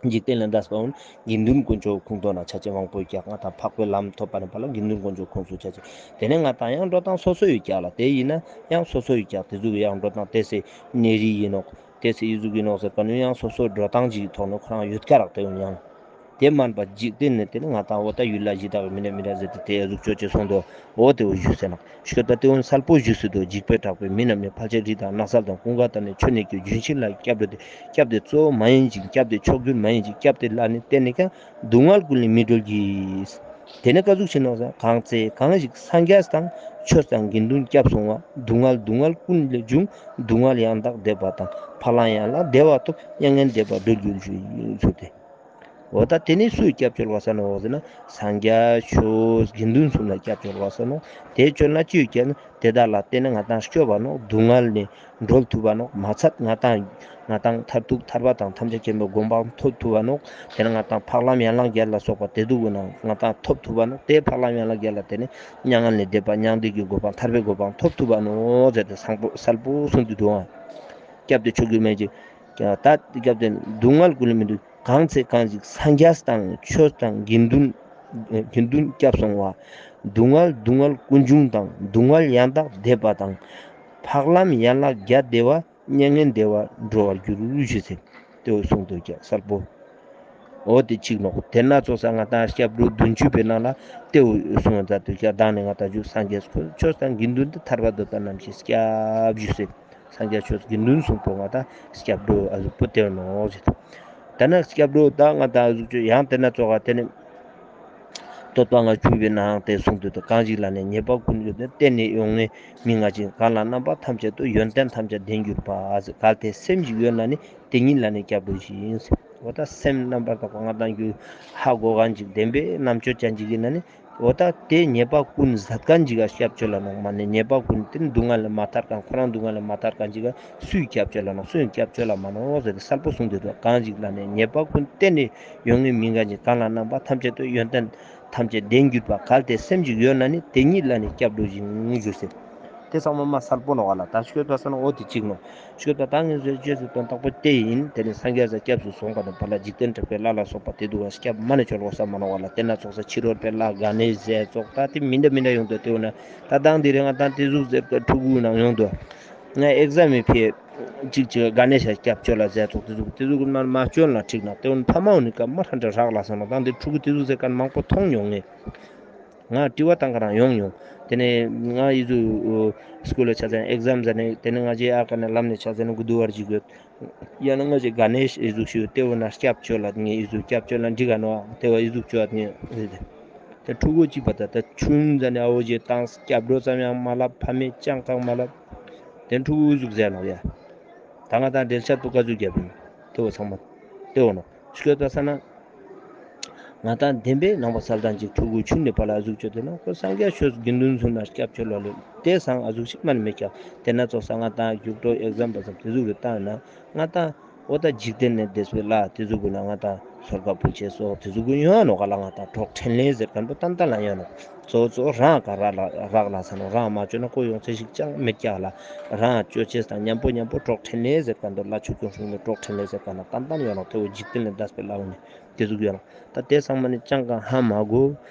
འཇིག་རྟེན་ལས་འདས་པ་འོ་ན་དགེ་འདུན་དཀོན་མཆོག་ཁོངས་གཏོགས་ན་ཆ་ཅེས་མང་པོ་ཡོད་ཀྱག་ང་དང་འཕགས་པའི་ལམ་ཐོབ་པ་ནི་ཕར་ལ་དགེ་འདུན་དཀོན་མཆོག་ཁོངས་སུ་ཆ་ཅེས། ཏེ་ནེ་ང་དང་ཡང་འགྲོ་སྟངས་སོ་སོ་ཡོད་ཀྱག་ལ། ཏེ་ཡིན་ན་ཡང་སོ་སོ་ཡོད་ཀྱག་ཏེ་ཟུག་ཡང་འགྲོ་སྟངས་ཏེ་སེ་གནས་རིས་ཡིན་ནོག་ཏེ་སེ་ཡུལ་ཟུག་ཡིན་ནོག་ཟེར་ག་ནི་ཡང་སོ་སོ་འགྲོ་སྟངས་ཅིག་ཐོག་ནེ་ཁོ་རང་ཡོད་ཀྱག་རག་ཏེ་ཡོང་ཡང་། ཏེ་མན་པ་འཇིག་རྟེན་ནི་ཏེ་ནི་ང་དང་འོ་ད་ཡུལ་ལ་གཞི་བདག་མི་ནེ་མི་ར་ཟེར་ཏེ་ཏེ་ཨ་ཟུག་ཅོ་ཅེས་སོང་དོ། འོ་ཏེ་འོ་ཞུས་ཟེར་ན། ཞུས་ད་ཏེ་འོ་གསལ་པོ་ཞུས་ཟེར་དོ། འཇིགས་པས་སྐྲག་པའི་མི་རྣམས་ནི། ཕལ་ཆེར་རི་དང་ནགས་ཚལ་དང་། ཀུན་དགའ་དང་ནི་མཆོད་གནས་ཀྱི། ལྗོན་ཤིང་ལ་སྐྱབས་འགྲོ་སྟེ། སྐྱབས་ཏེ་གཙོ་བོ་མ་ཡིན་ཅིང་། སྐྱབས་ཏེ་མཆོག་གྱུར་མ་ཡིན་ཅིང་། སྐྱབས་ཏེ་ལ་ནི་བརྟེན་ནས་ཀྱང་། སྡུག་བསྔལ་ཀུན་ལས་མི་སྒྲོལ་གྱི། ཏེ་ནེ་ཀ་ཟུག་ཅིག་ནོག་ཟེར་ན། གང་ཚེ་གང་ཞིག་སངས་རྒྱས་དང་། ཆོས་དང་དགེ་འདུན་སྐྱབས་སོང་བ། སྡུག་བསྔལ་སྡུག་བསྔལ་ཀུན་ལས་བྱུང་། སྡུག་བསྔལ་ཡང་དག་བདེ་བ་དང་། འཕགས་ལམ་ཡན་ལག་བདེ་བ་ཐོབ། མྱ་ངན་འདས་པ་སྒྲོལ་འགྱུར་ཞུ་ཡིན་ཟེར་ཏེ། འོ་ད་ཏེ་ནེ་སུ་སྐྱབས་བཅོལ་བ་ས་ནོག་ཟེར་ན་སངས་རྒྱས་ཆོས་དགེ་འདུན་གསུམ་ལ་སྐྱབས་བཅོལ་བ་ས་ནོག་ཏེ་བཅོལ་ན་ཅི་ཡོད་ཀྱག་ན་ཏེ་དག་ལ་བརྟེན་ནས་ང་དང་སྐྱོབ་བ་ནོག་སྡུག་བསྔལ་ནེ་སྒྲོལ་ཐུབ་བ་ནོག་མ་ཚད་ང་དང་ང་དང་མཐར་ཐུག་ཐར་པ་དང་ཐམས་ཅད་མཁྱེན་པའི་གོ་འཕང་ཐོབ་ཐུབ་བ་ནོག་ཏེ་ནེ་ང་དང་འཕགས་ལམ་ཡན་ལག་བརྒྱད་ལ་སོགས་པ་ཏེ་དུག་གུན་ན་ང་དང་ཐོབ་ཐུབ་བ་ནོག་ཏེ་འཕགས་ལམ་ཡན་ལག་བརྒྱད་ལ་བརྟེན་ནས་མྱ་ངན་ལས་འདས་པ་མྱང་འདས་ཀྱི་གོ་འཕང་ཐར་པའི་གོ་འཕང་ཐོབ་ཐུབ་བ་ནོག་ཟེར་ཏེ་གསལ་པོ་གསལ་པོ་གསུངས་ཏེ་འདུག་ཨ། སྐྱབས་ཏེ་མཆོག་གྱུར་མ་ཡིན་ཅིག་ད་སྐྱབས་ཏེ་སྡུག་བསྔལ་ཀུན་ལས་མི་འདུག་གང་ཚེ་གང་ཞིག་སངས་རྒྱས་དང་ཆོས་དང་དགེ་འདུན་དགེ་འདུན་སྐྱབས་སོང་བ། སྡུག་བསྔལ་སྡུག་བསྔལ་ཀུན་འབྱུང་དང་། སྡུག་བསྔལ་ཡང་དག་བདེ་བ་དང་། འཕགས་ལམ་ཡན་ལག་བརྒྱད་བདེ་བ། མྱ་ངན་འདས་པ་སྒྲོལ་བར་འགྱུར་ཞུས་ཟེར། ཏེ་བོ་གསུངས་འདུག་ཀྱག་གསལ་པོ། འོ་ཏེ་གཅིག་ནོག་ཏེ་ན་ཚོགས་ས་ང་དང་སྐྱབས་འགྲོ་བདུན་ཅུ་པའི་ནང་ལ་ཏེ་བོ་གསུངས་ད་དུག་ཀྱག་དང་ནི་ང་དང་ཞུ་སངས་རྒྱས་ཆོས་དང་དགེ་འདུན་ཏེ་ཐར་པ་འདོད་པ་རྣམས་ཀྱི་སྐྱབས་ཞུས་ཟེར། སངས་རྒྱས་ཆོས་དགེ་འདུན་གསུམ་པོ་ང་དང་སྐྱབས་འགྲོ་ཨ་ཟུག་པོ་ཏེ་ནོག་ཟེར། ད་ན་སྐྱབས་འགྲོ་ད་ང་དང་ཨ་ཟུག་ཅོ་ཡང་ཏེ་ན་ཚོགས་ས་ཏེ་ནི་བསྟོད་པ་ལྔ་བཅུ་པའི་ནང་ཏེ་གསུངས་འདུག་ཏོ། གང་ཞིག་ལ་ནི་ཉེས་པ་ཀུན་ཡོད་དེ། བརྟེན་ནས་ཡོང་ངེས་མི་ང་ཅིག་གང་ལ་རྣམ་པ་ཐམས་ཅད་དུ། ཡོན་ཏན་ཐམས་ཅད་ལྡན་གྱུར་པ། གལ་ཏེ་སེམས་ཤིག་ཡོད་ན་ནི། དེ་ཉིད་ལ་ནི་སྐྱབས་འགྲོ་ཞིང་། འོ་ད་སེམས་རྣམ་པར་དག་པ་ང་དང་རྒྱུ་ཧ་གོ་མཁན་ཅིག་བདེན་པའི་རྣམ་དཔྱོད་ཅན་ཅིག་ཡིན་ན་ནི། འོ་ད་ཏེ་ཉེས་པ་ཀུན་ཟད་མཁན་ཅིག་ག་སྐྱབས་བཅོལ་ལ་ནོག་མ་ནི་ཉེས་པ་ཀུན་ཏེ་སྡུག་བསྔལ་ལས་མ་ཐར་མཁན་ཁོ་རང་སྡུག་བསྔལ་ལས་མ་ཐར་མཁན་ཅིག་ག་སུས་སྐྱབས་བཅོལ་ལ་ནོག་སུ་ཡང་སྐྱབས་བཅོལ་ལ་མ་ནོག་ཟེར་ཏེ་གསལ་པོ་གསུངས་ཏེ་འདུག་གང་ཞིག་ལ་ནི་ཉེས་པ་ཀུན་བརྟེན་ནས་ཡོང་ངེས་མི་ང་ཅིག་གང་ལ་རྣམ་པ་ཐམས་ཅད་དུ། ཡོན་ཏན་ཐམས་ཅད་ལྡན་གྱུར་པ། གལ་ཏེ་སེམས་ཤིག་ཡོད་ན་ནི། དེ་ཉིད་ལ་ནི་སྐྱབས་འགྲོ་ཞིང་ཞུས་ཟེར། ཏེ་ཚང་མ་མ་གསལ་པོ་ནོག་ག་ལ། ད་ཤོད་པ་ས་ན་འོ་ཏེ་གཅིག་ནོག་ཤོད་པ་ད་ངས་ཟེར་ཅེས་སི་དོན་དག་པོ་ཏེ་ཡིན། ཏེ་ནི་སངས་རྒྱས་ས་སྐྱབས་སུ་སོང་པ་དང་ཕར་ལ་འཇིག་རྟེན་དྲེགས་པའི་ལྷ་ལ་སོགས་པ་ཏེ་དུག་ག་སྐྱབས་མ་ནེ་བཅོལ་དགོས་ས་མ་ནོག་ག་ལ། ཏེ་ན་ཚོགས་ས་ཕྱི་རོལ་པའི་ལྷ་ག་ནེ་ཟེར་ཙོགས་ད་ཏེ་མི་འདྲ་མི་འདྲ་ཡོང་དུག་ཏེ་འོ་ན་ད་དང་དེ་རིང་ང་དང་ཏེ་ཟུག་ཟེར་ཕྲུ་གུ་ནང་ཡོང་དུག་ང་ཨེག་ཛམ་མི་ཕིའ་ཅིག་ཅིག་ག་ནེ་ཤ་སྐྱབས་བཅོལ་ལ་ཟེར་ཙོགས་ཏེ་ཟུག་ཏེ་ཟུག་མ་མ་བཅོལ་ན་འགྲིག་ན་ཏེ་འོ་ན་ཕ་མ་འོ་ནི་ཀ་མ་ཧྲན་ཏེ་རག་ལ་སོང་ན་དང་ཏེ་ཕྲུ་གུ་ཏེ་ཟུག་ཟེར་མཁན་མང་པོ་མཐོང་མྱོང་ངེ། ང་དྲི་བ་བཏང་ག་རང་ཡོང་ཡོང་། ཏེ་ནེ་ང་ཨི་ཟུག་སྐུལ་ལ་ཆ་ཟ་ནེ་ཨེག་ཛམ་ཟ་ནེ་ཏེ་ནེ་ང་ཅི་ཨ་ཀ་ནེ་ལམ་ནེ་ཆ་ཟ་ནེ་གུ་དུ་བར་ཅིག་ཡོད། ཡང་ན་ང་ཅི་ག་ནེ་ཨི་ཟུག་ཤིག་ཡོད་ཏེ་འོ་ན་སྐྱབས་བཅོལ་ལ་ངས་ཨི་ཟུག་སྐྱབས་བཅོལ་ན་འགྲིག་ག་ནོག་ཏེ་བ་ཨི་ཟུག་བཅོལ་ངས་ཏེ་ཕྲུ་གུ་ཅིག་པ་ད་ད་ཆུང་ཟ་ནེ་ཨ་བོ་ཅི་བཏང་སྐྱབས་འགྲོ་ཙམ་ཡང་མ་ལབ་ཕ་མས་ཅང་གང་མ་ལབ། ཏེ་ཕྲུ་གུ་ཨི་ཟུག་ཟེར་ནོག་ཡ། ད་ང་དང་འགྲེལ་བཤད་པོ་ཀ་ཟུག་རྒྱབ་ཡིན། ཏེ་བོ་ཚང་མ་ཏེ་བོ་ནོག་ཤོད་པ་ས་ན། ང་དང་བདེན་པའི་ནང་པ་ཚལ་དང་ཅིག་ཕྲུ་གུ་ཆུང་ནེ་ཕར་ལ་ཨ་ཟུག་བཅོལ་ཏེ་ན་ཁོ་སངས་རྒྱས་ཆོས་དགེ་འདུན་གསུམ་ན་སྐྱབས་བཅོལ་ལ་ལོས་ཏེ་སང་ཨ་ཟུག་ཞིག་མ་ནེ་མེད་ཀྱག་ཏེ་ན་ཚོགས་ས་ང་དང་རྒྱུགས་སྤྲོད་ཨེག་ཛམ་པ་ཙམ་ཏེ་ཟུག་རེ་བཏང་ན་ང་དང་ འོ་ད་འཇིག་རྟེན་ནས་འདས་པའི་ལྷ་དེ་ཟུག་གུན་ན་ང་ཏང་སོར་ག་ཕུལ་ཅེས་སོགས་དེ་ཟུག་གུན་ཡོང་ནོག་ག་ལ། ང་ཏང་གྲོགས་ཕྲིན་ལས་ཟེར་མཁན་པོ་ཏན་ཏན་ལ་ཡོང་ནོག། གཙོ་བོ་གཙོ་བོ་རང་ག་རག་ལ་རག་ལ་ས་ནོག། རང་མ་བཅོས་ན་ཁོ་ཡོང་ཅེས་ཤིག་ཅང་མེད་ཀྱག་ལ། རང་བཅོ་ཅེས་དང་མཉམ་པོ་མཉམ་པོ་གྲོགས་ཕྲིན་ལས་ཟེར་མཁན་པོ་ལྷ་ཆོས་སྐྱོང་སྲུང་མའི་གྲོགས་ཕྲིན་ལས་ཟེར་མཁན་ན་ཏན་ཏན་ཡོང་ནོག། དེ་བོ་འཇིག་རྟེན་ལས་འདས་པའི་ལྷ་གུན་ནི་དེ་ཟུག་ཡོང་ནོག། ད་དེ་ཚང་མ་ནི་ཅང་གང་ཧ་མ་གོ།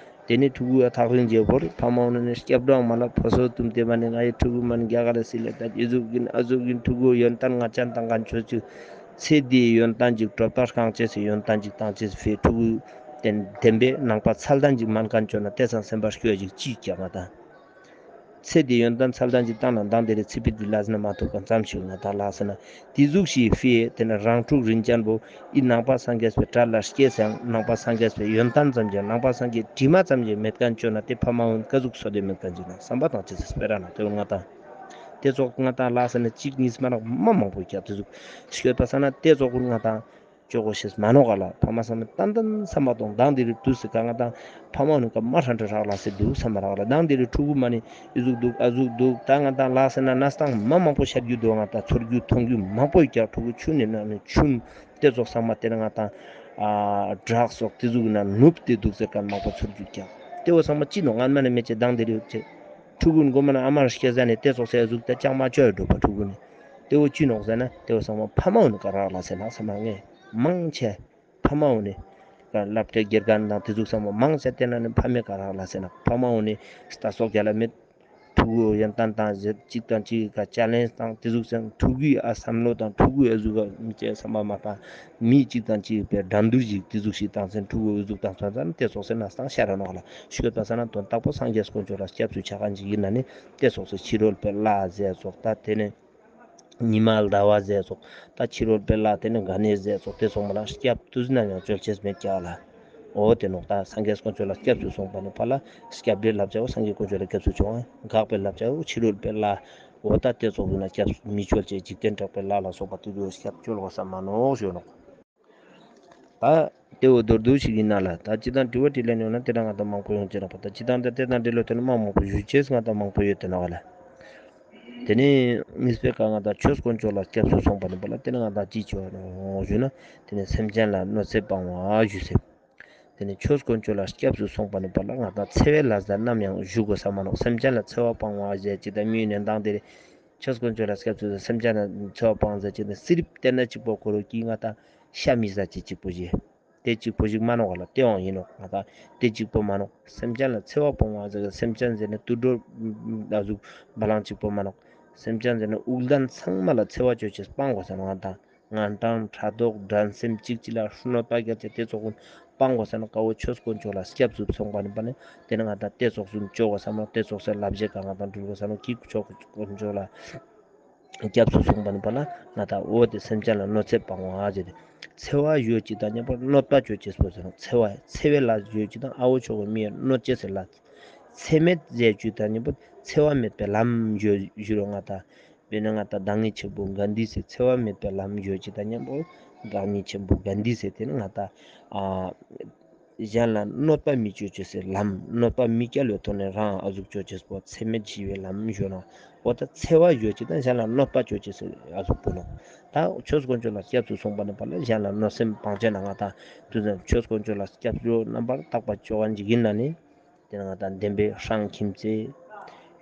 དེ་ནས་ཕྲུ་གུ་ཡ་ཐག་རིང་རྗེས་བོར་ཕ་མ་འོ་ན་ནི་སྐྱབས་འགྲོ་མ་ལ་ཕོ་སོ་བཏུམ་སྟེ་མ་ནི་ང་ཡི་ཕྲུ་གུ་མ་ནི་རྒྱ་གར་ལ་སི་ལེ་ད་ཨི་ཟུག་གིན་ཨ་ཟུག་གིན་ཕྲུ་གུ་ཡོན་ཏན་ང་ཅན་དང་གན་ཆོས་ཅིག་ཚེ་འདིའི་ཡོན་ཏན་ཅིག་གྲོབ་ཏང་རྐང་ཅེས་སི་ཡོན་ཏན་ཅིག་བཏང་ཅེས་སི་ཕྲུ་གུ་དེ་བདེན་པའི་ནང་པ་ཚད་ལྡན་ཅིག་མན་མཁན་ཅོ་ན་དེ་སང་སེམས་པ་སྐྱོ་ཅིག་ཅིག་ཀྱག་ང་ཏང་། ཚེ་འདིའི་ཡོན་ཏན་ཚད་ལྡན་ཅིག་བཏང་ན་མདང་དེ་རིང་ཚེ་ཕི་འདི་ལ་ཟིན་ན་མ་ཐུབ་མཁན་ཙམ་ཞིག་ང་ཏང་ལ་ཟེར་ན་དེ་ཟུག་ཞིག་ཕི་དེ་ན་རང་ཕྲུག་རིན་ཅན་པོ་ཨི་ནང་པ་སངས་རྒྱས་པའི་གྲལ་ལ་སྐྱེས་སང་ནང་པ་སངས་རྒྱས་པའི་ཡོན་ཏན་ཙམ་ཅིག་ནང་པ་སངས་རྒྱས་དྲི་མ་ཙམ་ཅིག་མེད་མཁན་ཅོ་ན་དེ་ཕ་མ་འོ་ན་ཀ་ཟུག་སོ་དེ་མེད་མཁན་ཅིག་ན་བསམ་པ་བཏང་ཅེས་སི་སྤེ་ར་ན་དེ་བོ་ང་ཏང་དེ་ཙོགས་ང་ཏང་ལ་ཟེར་ན་གཅིག་གཉིས་མ་ནོག་མ་མང་པོ་ཀྱག་དེ་ཟུག་ཤོད་པ་ས་ན་དེ་ཙོགས་ཀུན་ང་ཏང་ཅོ་གོ་ཤེས་མ་ནོག་ག་ལ། ཕ་མ་སང་ན་ཏན་ཏན་བསམ་པ་གཏོང་། མདང་དེ་རིང་དུས་སི་ཀ་ང་ཏང་ཕ་མ་འོ་ན་ཀ་མ་ཧྲན་ཏེ་རག་ལ་སེ་འདུག་བསམ་མ་རག་ལ། མདང་དེ་རིང་ཕྲུ་གུ་མ་ནི་ཨི་ཟུག་འདུག་ཨ་ཟུག་འདུག་ད་ང་ཏང་ལ་ཟེར་ན་གནས་སྟངས་མ་མང་པོ་ཤར་རྒྱུ་འདུག། ང་ཏང་ཚོར་རྒྱུ་མཐོང་རྒྱུ་མང་པོ་ཡོད་ཀྱག། ཕྲུ་གུ་ཆུན་ནི་ན་ནི་ཆུན་དེ་ཙོགས་ཚང་མ་དེ་ན་ང་ཏང་ཨ་ཌྲག་སོགས་དེ་ཟུག་ན་ནུབ་སྟེ་འདུག་ཟེར་མཁན་མང་པོ་ཚོར་རྒྱུ་ཀྱག། དེ་བོ་ཚང་མ་ཅི་ནོག། སྔན་མ་ནི་མེད་ཅེ་མདང་དེ་རིང་ཡོད་ཅེ། ཕྲུ་གུ་མགོ་མ་ན་ཨ་མ་ར་སྐྱེ་ཟ་ནི་དེ་ཙོགས་སེ་ཨ་ཟུག་དེ་ཅང་མ་ཅོ་ཡ་འགྲོ་པ་ཕྲུ་གུ་ནི། དེ་བོ་ཅི་ནོག་ཟེར་ན་དེ་བོ་ཚང་མ་ཕ་མ་འོ་ན་ཀ་རག་ལ་སེ་ན་བསམ་མ་ངེ་མང་ཆེ། ཕ་མ་འོ་ནི་ཀ་སློབ་གྲྭའི་དགེ་རྒན་དང་དེ་ཟུག་ཚང་མ་མང་ཆེ་དེ་ན་ནི་ཕ་མའི་ཀ་རག་ལ་སེ་ན་ཕ་མ་འོ་ནི་ལྟ་སོགས་རྒྱ་ལ་མེད། ཕྲུ་གུ་ཡོན་ཏན་དང་ཟེར་གཅིག་དང་གཅིག་ག་ཅ་ལེན་དང་དེ་ཟུག་སེ་ཕྲུ་གུའི་ཨ་བསམ་བློ་དང་ཕྲུ་གུའི་ཨ་ཟུག་ག་མི་ཅེ་བསམ་པ་མ་བཏང་། མི་གཅིག་དང་གཅིག་པའི་འགྲན་བསྡུར་ཞིག་དེ་ཟུག་ཞིག་བཏང་སེ་ཕྲུ་གུ་ཨ་ཟུག་བཏང་སོང་ཙང་དེ་ཙོགས་སེ་ན་སྟངས་ཤར་ར་ནོག་ལ། ཤོད་པ་ས་ན་དོན་དག་པོ་སངས་རྒྱས་དཀོན་མཆོག་ལ་སྐྱབས་སུ་ཆ་མཁན་ཅིག་ཡིན་ན་ནི་དེ་ཙོགས་སེ་ཕྱི་རོལ་པའི་ལྷ་ཟེར་ཙོགས་ད་དེ་ནི། ཉི་མ་ཟླ་བ་ཟེར་ཙོགས་ད་ཕྱི་རོལ་པའི་ལྷ་དེ་ནི་ག་ནེ་ཟེར་ཙོགས་དེ་ཚང་མ་ལ་སྐྱབས་དུས་ནམ་ཡང་བཅོལ་ཅེས་མེད་ཀྱག་ལ། འོ་དེ་ནོག། ད་སངས་རྒྱས་དཀོན་མཆོག་ལ་སྐྱབས་སུ་སོང་པ་ནི་ཕ་ལ་སྐྱབས་འགྲོའི་བསླབ་བྱའོ་སངས་རྒྱས་དཀོན་མཆོག་ལ་སྐྱབས་སུ་སོང་། འགག་པའི་བསླབ་བྱའོ་ཕྱི་རོལ་པའི་ལྷ། འོ་ད་དེ་ཙོགས་ཡིན་ན་སྐྱབས་མི་བཅོལ་ཅེས་འཇིག་རྟེན་དྲེགས་པའི་ལྷ་ལ་སོགས་པ་དེ་ཚོ་སྐྱབས་བཅོལ་དགོས་ས་མ་ནོག་ཞུ་ནོག། ད་དེ་བོ་མདོར་བསྡུས་ཤིག་ཡིན་ན་ལ། ད་ཅི་དང་དྲི་བ་དྲིས་ལན་ཡོང་ན་དེ་འདྲ་ང་ཏང་མང་པོ་ཡོང་ཅེ་ནོག་པ། ད་ཅི་དང་ད་དེ་དང་འབྲེལ་ལོ་དེ་ནི་མ་མང་པོ་ཞུ་ཅེས་ང་ཏང་མང་པོ་ཡོད་དེ་ནོག་ལ། དེ་ནི་གཉིས་པའི་ཀ་ང་ཏང་ཆོས་དཀོན་མཆོག་ལ་སྐྱབས་སུ་སོང་པ་ནི་པ་ལ་དེ་ནི་ང་ཏང་ཅི་ཅོ་ནོག་ཞུ་ན། དེ་ནི་སེམས་ཅན་ལ་གནོད་འཚེ་སྤང་བ་ཞུ་ཟེར། དེ་ནི་ཆོས་དཀོན་མཆོག་ལ་སྐྱབས་སུ་སོང་པ་ནི་པ་ལ་ང་ཏང་འཚེ་བའི་ལས་དང་ནམ་ཡང་ཞུ་དགོས་ས་མ་ནོག། སེམས་ཅན་ལ་འཚེ་བ་སྤང་བ་ཟེར་ཅིག་དང་མི་ཡུལ་ནས་འདང་དེ་རེ། ཆོས་དཀོན་མཆོག་ལ་སྐྱབས་སུ་སེམས་ཅན་ལ་འཚེ་བ་སྤང་ཟེར་ཅིག་དང་སི་རིབ་དེ་ན་གཅིག་པོ་ཁོ་རོ་ཀི་ང་ཏང་ཤ་མི་ཟ་ཅེས་གཅིག་པོ་ཞིག། དེ་གཅིག་པོ་ཞིག་མ་ནོག་ག་ལ། དེའང་ཡིན་ནོག། ང་ཏང་དེ་གཅིག་པོ་མ་ནོག། སེམས་ཅན་ལ་འཚེ་བ་སྤང་བ་ཟེར་སེམས་ཅན་ཟེར་ན་དུད་འགྲོ་ཨ་ཟུག་བ་ལང་གཅིག་པོ་མ་ནོག། སེམས་ཅན་ཟེར་ན་དབུགས་ལྡན་ཚང་མ་ལ་འཚེ་བ་ཅོ་ཅེས་སྤང་དགོས་ས་ནོག། ང་ཏང་ངན་སྤྲང་ཕྲག་དོག་འགྲན་སེམས་གཅིག་གཅིག་ལ་གནོད་པ་བརྒྱབ་ཅེས་དེ་ཙོགས་ཀུན་སྤང་དགོས་ས་ནོག། ཀ་བོ་ཆོས་དཀོན་མཆོག་ལ་སྐྱབས་སུ་སོང་པ་ནི་པ་ནི་དེ་ནི་ང་ཏང་དེ་ཙོགས་སུ་ཅོ་དགོས་ས་མ་ནོག། དེ་ཙོགས་སེ་བསླབ་བྱའི་ཀ་ང་ཏང་འགྲུལ་དགོས་ས་ནོག། ཀི་ཆོས་དཀོན་མཆོག་ལ་སྐྱབས་སུ་སོང་པ་ནི་པ་ལ་ང་ཏང་འོ་དེ་སེམས་ཅན་ལ་གནོད་འཚེ་སྤང་བ་ཟེར་ཏེ། འཚེ་བ་ཞུ་ཅིག་དང་མཉམ་པོ་གནོད་པ་ཅོ་ཅེས་པོ་ཟེར་ནོག། འཚེ་བ་འཚེ་བའི་ལས་ཞུ་ཅིག་དང་ཨ་བོ་ཆོ་གི་མི་གནོད་ཅེས་སི་ལས། འཚེ་མེད་ཟེར་ཅིག་དང་མཉམ་པོ་འཚེ་བ་མེད་པའི་ལམ་ཞུ་ཞུ་རོགས་ང་ཏང་། དཔེར་ན་ང་ཏང་བདག་ཉིད་ཆེན་པོ་དགའ་འདི་སེ་འཚེ་བ་མེད་པའི་ལམ་ཞུ་ཅིག་དང་མཉམ་པོ་བདག་ཉིད་ཆེན་པོ་དགའ་འདི་སེ་དེ་ནི་ང་ཏང་ཨ། གཞན་ལ་གནོད་པ་མི་ཅོ་ཅེས་སི་ལམ། གནོད་པ་མི་བསྐྱལ་བའི་ཐོག་ནས་རང་ཨ་ཟུག་ཅོ་ཅེས་པོ་འཚེ་མེད་ཞི་བའི་ལམ་ཞུ་ནོག། འོ་ད་འཚེ་བ་ཞུ་ཅིག་དང་གཞན་ལ་གནོད་པ་ཅོ་ཅེས་སི་ཨ་ཟུག་པོ་ནོག། ད་ཆོས་དཀོན་མཆོག་ལ་སྐྱབས་སུ་སོང་པ་ནི་པ་ལ་གཞན་ལ་གནོད་སེམས་སྤང་ཅེས་ན་ང་ཏང་དུས་ཙམ་ཆོས་དཀོན་མཆོག་ལ་སྐྱབས་སུ་རྣམ་པར་དག་པ་ཅོ་མཁན་ཅིག་ཡིན་ན་ནི། དེ་ནི་ང་ཏང་བདེན་པའི་སྲང་ཁྱིམ་མཚེས།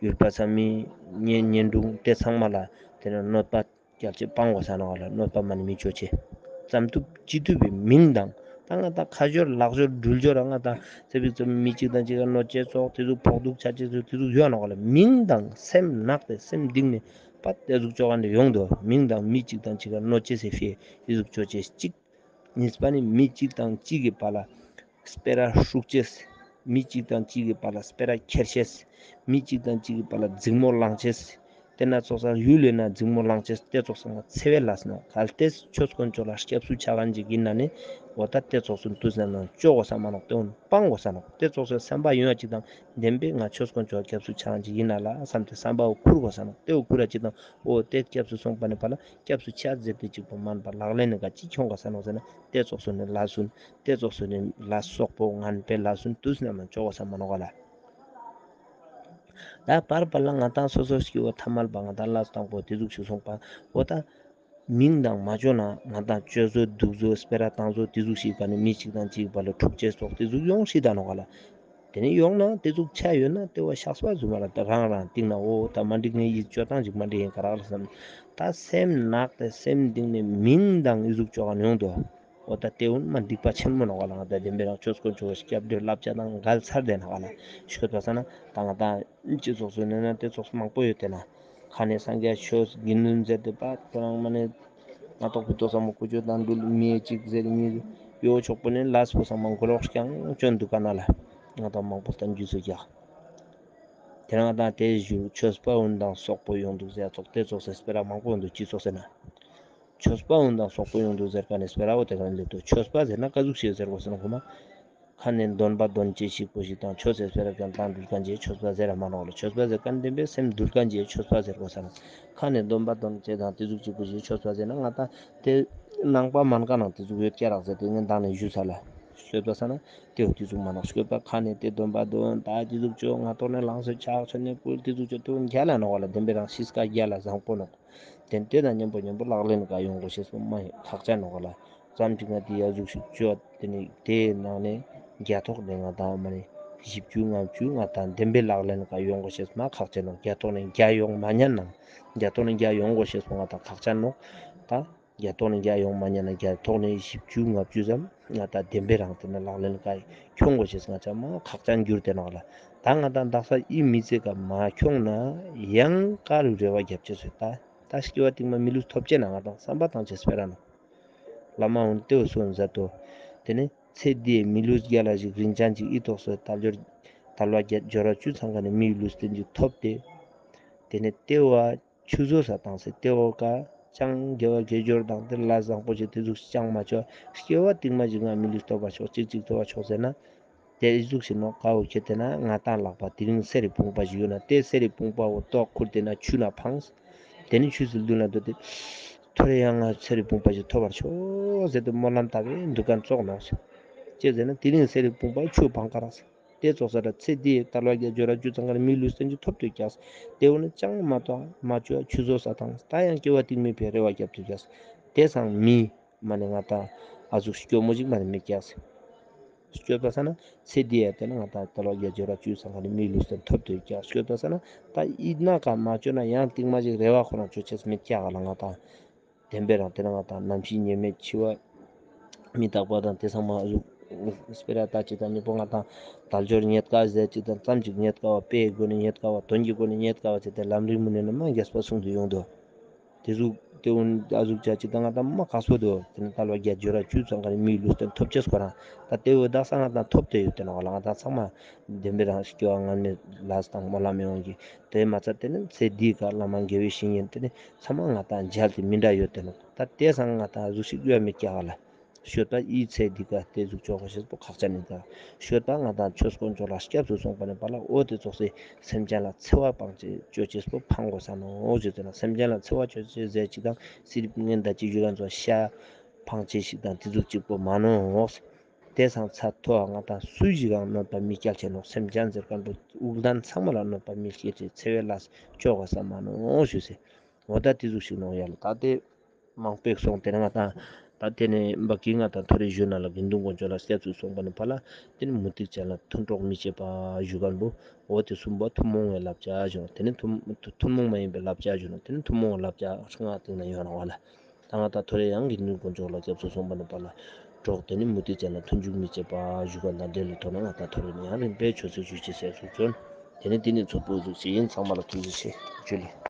ཡུལ་པ་ས་མི་གཉེན་གཉེན་དྲུང་དེ་ཚང་མ་ལ་དེ་ནི་གནོད་པ་བསྐྱལ་ཅེས་སྤང་དགོས་ས་ནོག་ལ། གནོད་པ་མ་ནི་མི་ཅོ་ཅེས། ཙམ་ཐུབ་ཅི་ཐུབ་པའི་མིང་དང་ད་ང་ཏང་ཁ་སྦྱོར་ལག་སྦྱོར་འགྲུལ་སྦྱོར་ར་ང་ཏང་ཚེ་བིག་ཙམ་མི་གཅིག་དང་གཅིག་ག་གནོད་ཅེས་ཙོགས་དེ་ཚོ་ཕོག་ཐུག་ཆ་ཅེས་ཙོགས་དེ་ཚོ་ཡོད་ནོག་ལ། མིང་དང་སེམས་ནག་སྟེ་སེམས་གཏིང་ནས་པ་དེ་ཟུག་ཅོ་མཁན་དེ་ཡོང་དོ། མིང་དང་མི་གཅིག་དང་གཅིག་ག་གནོད་ཅེས་སི་ཕིའ་དེ་ཟུག་ཅོ་ཅེས་གཅིག། གཉིས་པ་ནི་མི་གཅིག་དང་གཅིག་གི་བར་ལ་སྤེ་ར་ཧྲུག་ཅེས། མི་གཅིག་དང་གཅིག་གི་བར་ལ་སྤེ་ར་ཁྱེར་ཤེས། མི་གཅིག་དང་གཅིག་གི་བར་ལ་འཛིང་མོ་ལངས་ཅེས། དེ་ན་ཙོགས་ས་ཡུལ་ལས་ན་འཛིང་མོ་ལངས་ཅེས་དེ་ཙོགས་ས་ང་འཚེ་བའི་ལས་ནོག། གལ་ཏེ་ཆོས་དཀོན་མཆོག་ལ་སྐྱབས་སུ་ཆ་མཁན་ཅིག་ཡིན་ན་ནི་འོ་ད་དེ་ཙོགས་སུ་དུས་ནམ་ཡང་ཅོ་དགོས་ས་མ་ནོག། དེ་འོ་སྤང་དགོས་ས་ནོག། དེ་ཙོགས་སུ་བསམ་པ་ཡོང་ཡ་ཅིག་དང་བདེན་པའི་ང་ཆོས་དཀོན་མཆོག་ལ་སྐྱབས་སུ་ཆ་མཁན་ཅིག་ཡིན་ན་ལ་བསམ་སྟེ་བསམ་པ་འོ་ཁུར་དགོས་ས་ནོག། དེ་འོ་ཁུར་ཡ་ཅིག་དང་འོ་དེ་སྐྱབས་སུ་སོང་པ་ནི་པ་ལ། སྐྱབས་སུ་ཆ་ཟེར་ཏེ་གཅིག་པོ་མན་པ་ལག་ལེན་ནི་ག་ཅི་ཁྱོང་ག་ས་ནོག་ཟེར་ན་དེ་ཙོགས་སུ་ནི་ལ་སུན། དེ་ཙོགས་སུ་ནི་ལ་སོག་པོ་ངན་པའི་ལ་སུན་དུས་ནམ་ཡང་ཅོ་ག་ས་མ་ནོག་ག་ལ། ད་བར་བར་ལ་ང་ཏང་སོ་སོ་སྐྱེ་བོ་ཐ་མལ་པ་ང་ཏང་ལ་སྟངས་པོ་དེ་ཟུག་ཞིག་སོང་པ་འོ་ད། མིང་དང་མ་ཅོ་ན་ང་དང་ཅོ་བཟོ་འདུག་བཟོ་སྤེ་ར་བཏང་བཟོ་དེ་ཟུག་ཞིག་ག་ནི་མི་གཅིག་དང་གཅིག་བར་ལ་འཁྲུག་ཅེས་སོགས་དེ་ཟུག་ཡོང་སྲིད་ད་ནོག་ག་ལ། དེ་ནི་ཡོང་ན་དེ་ཟུག་ཆ་ཡོད་ན་དེ་བ་ཤགས་པ་ཟུ་མ་ལ་ད་རང་རང་སྟིང་ན་འོ་ད་མ་འགྲིག་ནི་ཡིན་ཅོ་སྟངས་ཅིག་མ་འགྲིག་ཡིན་ག་རག་ལ་བསམ། ད་སེམས་ནག་སྟེ་སེམས་གཏིང་ནས་མིང་དང་ཨི་ཟུག་ཅོ་ག་ནི་ཡོང་དོ། འོ་ད་དེ་འུན་མ་སྡིག་པ་ཆེན་མོ་ནོག་ག་ལ། ང་ད་བདེན་པའི་རང་ཆོས་དཀོན་མཆོག་གི་སྐྱབས་འགྲོའི་བསླབ་བྱ་དང་འགལ་ཚར་དེ་ནོག་ག་ལ། ཤོད་པ་ས་ན་ད་ང་ད་སྤྱི་ཚོགས་སུ་ནས་ན་དེ་ཚོགས་མང་པོ་ཡོད་དེ་ན། ཁ་ནས་སངས་རྒྱས་ཆོས་དགེ་འདུན་ཟེར་ཏེ་པ་ཁོ་རང་མ་ནས་ང་ཏོག་པི་ཏོ་ས་མོ་ཀུ་ཅོ་དང་འདུལ་མི་གཅིག་ཟེར་མི་ཡོ་ཆོག་པོ་ནས་ལས་པོ་ས་མ་མགོ་ལོག་རྐྱང་ཅོན་འདུག་ག་ན་ལ། ང་ད་མང་པོ་སྟན་རྒྱུ་ཚོད་ཀྱག། དེ་རང་ད་དེ་ཞུ་ཆོས་པ་འུན་དང་སོག་པོ་ཡོང་འདུག་ཟེར་ཚོགས་དེ་ཚོགས་སེ་སྤེ་ར་མང་པོ་འདུག་སྤྱི་ཚོགས་ཟེར་ན། ཆོས་པ་འུན་དང་སོག་པོ་ཡོང་འདུག་ཟེར་ག་ནས་སྤེ་ར་འོ་དེ་ག་ནས་ལེབ་ཏོ། ཆོས་པ་ཟེར་ན་ཀ་ཟུག་ཤེས་ཟེར་གོ་ཟེར་ན་གོ་མ། ཁ་ནས་འདོན་པ་འདོན་ཅེས་ཞིག་པོ་ཞིག་དང་ཆོས་ཟེར་སྤེ་ར་གན་དང་འདུལ་གན་ཅེས་ཆོས་པ་ཟེར་ར་མ་ནོག་ལ། ཆོས་པ་ཟེར་གན་བདེན་པའི་སེམས་འདུལ་གན་ཅེས་ཆོས་པ་ཟེར་གོ་ས་ན། ཁ་ནས་འདོན་པ་འདོན་ཅེས་དང་དེ་ཟུག་ཅིག་པོ་ཞིག་ཆོས་པ་ཟེར་ན་ང་ད་དེ་ནང་པ་མན་ཀ་ནང་དེ་ཟུག་ཡོད་ཀྱ་རག་ཟེར་དེ་ངན་དང་ནས་ཞུ་ས་ལ། ཤོད་པ་ས་ན་དེ་འོ་དེ་ཟུག་མ་ནོག། ཤོད་པ་ཁ་ནས་དེ་འདོན་པ་འདོན་ད་དེ་ཟུག་ཅོ་ང་ཏོག་ནས་ལངས་སེ་ཆག་ཆོད་ནས་པོ་དེ་ཟུག་ཅོ་དེ་འོ་རྒྱལ་ལ་ནོག་ལ། བདེན་པའི་རང་ཤིས་ཀ་རྒྱལ་ལ་བཟང་པོ་ནོག། དེ་དེ་དང་མཉམ་པོ་མཉམ་པོ་ལག་ལེན་ག་ཡོང་དགོས་ཤེས་པོ་མ་ཁག་ཅན་ནོག་ག་ལ། ཙམ་ཅིག་ན་དེ་ཡ་ཟུག་ཞིག་བཅོ་དེ་ནི་དེའི་ནང་ནས་བརྒྱ་ཐོག་ནས་ང་དང་མ་ནི་བཞི་བཅུ་ལྔ་བཅུ་ང་དང་བདེན་པའི་ལག་ལེན་ག་ཡོང་དགོས་ཤེས་མ་ཁག་ཅན་ནོག། བརྒྱ་ཐོག་ནས་བརྒྱ་ཡོང་མ་ཉན་ནང་བརྒྱ་ཐོག་ནས་བརྒྱ་ཡོང་དགོས་ཤེས་པོ་ང་དང་ཁག་ཅན་ནོག། ད་བརྒྱ་ཐོག་ནས་བརྒྱ་ཡོང་མ་ཉན་ན་བརྒྱ་ཐོག་ནས་བཞི་བཅུ་ལྔ་བཅུ་ཙམ་ང་དང་བདེན་པའི་རང་དེ་ནས་ལག་ལེན་ག་ཁྱོང་དགོས་ཤེས་ང་ཅག་མ་ཁག་ཅན་འགྱུར་དེ་ནོག་ལ། ད་ང་དང་དག་ས་ཨི་མི་ཚེ་ག་མ་ཁྱོང་ན་ཡང་ཀ་རུ་རེ་བ་རྒྱབ་ཅེས་སོ་ད། ད་སྐྱེ་བ་སྟིང་མ་མི་ལུས་ཐོབ་ཅེས་ན་ང་དང་བསམ་པ་བཏང་ཅེས་སྤེ་ར་ནོག། བླ་མ་འོན་ཏེ་འོ་སོན་མཛད་དོ། དེ་ནས་ཚེ་འདིའི་མི་ལུས་རྒྱལ་ལ་ཞིག་རིན་ཅན་ཅིག་ཨི་ཐོག་སོ་དལ་འབྱོར་དལ་བ་བརྒྱད་འབྱོར་བ་བཅུ་ཚང་ཀ་ནས་མིའི་ལུས་རྟེན་ཅིག་ཐོབ་སྟེ། དེ་ནས་ཏེ་བ་ཆུ་བཟོ་ས་བཏང་སེ་ཏེ་བོ་ཀ་ཅང་དགེ་བ་དགེ་སྦྱོར་དང་དེ་ལ་བཟང་པོ་ཞིག་དེ་ཟུག་ཅང་མ་ཆོག། སྐྱེ་བ་སྟིང་མ་ཞིག་ང་མི་ལུས་ཐོབ་པ་ཆོག་ཅིག་ཅིག་ཐོབ་པ་ཆོག་ཟེར་ན། དེ་ཟུག་ཞིག་ནོག་ཀ་བོ་ཁྱེད་དེ་ན་ང་དང་ལག་པ་དེ་རིང་གསེར་རི་བུང་པ་ཞིག་ཡོད་ན་དེ་གསེར་རི་བུང་པ་བོ་ཏོག་ཁུར་དེ་ན་ཆུ་ན་འཕངས། དེ་ནི་ཆུ་ཟིལ་དུ་ན་དོ་དེ། ཐོ་རེ་ཡང་ང་གསེར་རི་བུང་པ་ཞིག་ཐོབ་པར་ཆོག་ཟེར་དུ་སྨོན་ལམ་བཏབ་པའི་འདུ་ཁན་ཙོགས་ནོག་ཟེར། ཅི་ཟེར་ན་དེ་རིང་གསེར་རི་བུང་པ་ཆུ་འཕང་ཀ་རག་ཟེར། དེ་ཙོགས་ས་ར་ཚེ་འདིའི་དལ་བ་བརྒྱད་འབྱོར་བ་བཅུ་ཚང་ཀ་ནི་མིའི་ལུས་རྟེན་གྱི་ཐོབ་ཏུ་ཀྱག། དེ་འོ་ནི་ཅང་མ་ཐོག་མ་བཅོས་ཆུ་བཟོ་ས་དང་ད་ཡང་སྐྱེ་བ་སྟིང་མའི་ཕི་རེ་བ་རྒྱབ་ཏུ་ཀྱག། དེ་སང་མི་མ་ནི་ང་དང་ཨ་ཟུག་སྐྱོ་མོ་ཞིག་མ་ནི་མི་ཀྱག། སྐྱོད་པ་ས་ན་ཚེ་འདི་ཡ་དེ་ན་ང་དང་དལ་བ་བརྒྱད་འབྱོར་བ་བཅུ་ཚང་ཀ་ནི་མིའི་ལུས་རྟེན་ཐོབ་ཏུ་ཀྱག། སྐྱོད་པ་ས་ན་ད་ཡིད་ན་ཀ་མ་བཅོས་ན་ཡང་སྟིང་མ་ཞིག་རེ་བ་ཁོ་རང་བཅོ་ཆེས་མི་ཀྱག་ལ་ང་དང་། བདེན་པའི་རང་དེ་ན་ང་དང་ནམ་ཤི་ཉེ་མེད་འཆི་བ་མི་རྟག་པ་དང་དེ་ཚང་མ་ཟུག་སྤེ་ར་ད་ཅི་དང་ཉེ་པོ་ང་དང་དལ་འབྱོར་རྙེད་དཀའ་ཟེར་ཅི་དང་ཙམ་ཅིག་རྙེད་དཀའ་བ་དཔེའི་སྒོ་ནས་རྙེད་དཀའ་བ་དོན་གྱི་སྒོ་ནས་རྙེད་དཀའ་བ་ཟེར་ཏེ་ལམ་རིམ་མུ་ནེ་ན་མ་རྒྱས་པ་གསུངས་ཏེ་ཡོང་དོ། དེ་ཟུག་དེ་འུན་ཨ་ཟུག་ཅ་ཅི་དང་ང་དང་མ་ཁག་སོ་དོ། དེ་ནི་དལ་བ་བརྒྱད་འབྱོར་བ་བཅུ་ཚང་ཀ་ནི་མིའི་ལུས་རྟེན་ཐོབ་ཅེས་ཁོ་རང་ད་དེ་འོ་དག་ས་ང་དང་ཐོབ་སྟེ་ཡོད་དེ་ནོག་ལ། ང་དང་ཚང་མ་བདེན་པའི་རང་སྐྱེ་བ་སྔ་མའི་ལས་དང་སྨོན་ལམ་ཡོང་གི་དེ་མ་ཚད་དེ་ནི་ཚེ་འདིའི་ཀ་བླ་མ་དགེ་བའི་བཤེས་གཉེན་དེ་ནི་ཚང་མ་ང་དང་མཇལ་ཏེ་མི་འདྲ་ཡོད་དེ་ནོག། ད་དེ་སང་ང་དང་ཨ་ཟུག་ཞིག་ཡོད་མི་ཀྱག་ལ། ཤོད་པ་ཨི་ཚེ་འདི་ཀ་དེ་ཟུག་ཅོ་གོ་ཤེས་པོ་ཁག་ཅན་ནི་ད། ཤོད་པ་ང་དང་ཆོས་དཀོན་མཆོག་ལ་སྐྱབས་སུ་སོང་པ་ནི་པ་ལ་འོ་དེ་ཙོགས་སེ་སེམས་ཅན་ལ་འཚེ་བ་སྤང་ཅེས་ཅོ་ཅེས་པོ་ཕང་གོས་ས་ནོག་ཟེར་ཏེ་ན། སེམས་ཅན་ལ་འཚེ་བ་ཅོ་ཅེས་ཟེར་ཅིག་དང་སི་རིབ་ངན་ད་ཅི་ཞུ་ཁན་ཙོགས་ཤ་ཕང་ཅེས་ཤིག་དང་དེ་ཟུག་ཅིག་པོ་མ་ནོག། དེ་སང་ཚ་ཐོ་ང་དང་སུ་ཞིག་གང་གནོད་པ་མི་སྐྱལ་ཆེ་ནོག། སེམས་ཅན་ཟེར་ཁན་པོ་དབུགས་ལྡན་ཚང་མ་ལ་གནོད་པ་མི་སྐྱལ་ཆེ་འཚེ་བའི་ལས་ཅོ་གོས་ས་མ་ནོག་ཞུ་ཟེར། འོ་ད་དེ་ཟུག་ཞིག་ནོག་ཡ་ལ། ད་དེ་མང་པོ་སོང་དེ་ནས་ང་དང་ད་དེ་ནས་བ་ཀི་ང་དང་ཐོ་རེ་ཞུ་ན་ལ་དགེ་འདུན་དཀོན་མཆོག་ལ་སྐྱབས་སུ་སོང་པ་ནི་པ་ལ་དེ་ནི་མུ་སྟེགས་ཅན་ལ་ཐུན་གྲོགས་མི་བྱེད་པ་ཞུ་ཁན་པོ། འོ་དེ་གསུམ་པོ་ཐུན་མོང་བའི་བསླབ་བྱ་ཞུ་ནོག། དེ་ནི་ཐུན་ཐུན་མོང་མ་ཡིན་པའི་བསླབ་བྱ་ཞུ་ནོག། དེ་ནི་ཐུན་མོང་བའི་བསླབ་བྱ་ལྔ་སྟེང་ན་ཡོད་ནོག་བ་ལ། ད་ང་དང་ཐོ་རེ་ཡང་དགེ་འདུན་དཀོན་མཆོག་ལ་སྐྱབས་སུ་སོང་པ་ནི་པ་ལ་གྲོགས་དེ་ནི་མུ་སྟེགས་ཅན་ལ་མཐུན་འཇུག་མི་བྱེད་པ་ཞུ་ཁན་དང་འབྲེལ་ལེ་ཐོག་ན་ང་དང་ཐོ་རེ་ནི་ཡང་རིམ་པས་ཆོས་ཚུལ་ཞུ་ཅེས་ཟེར་ཚུལ་བྱོན། དེ་ནི་དེ་ནི་ཚོགས་པོ་ཟུག་ཅིག་ཡིན། ཚང་མ་ལ་ཐུགས་རྗེ་ཆེ། ཇུ་ལེ།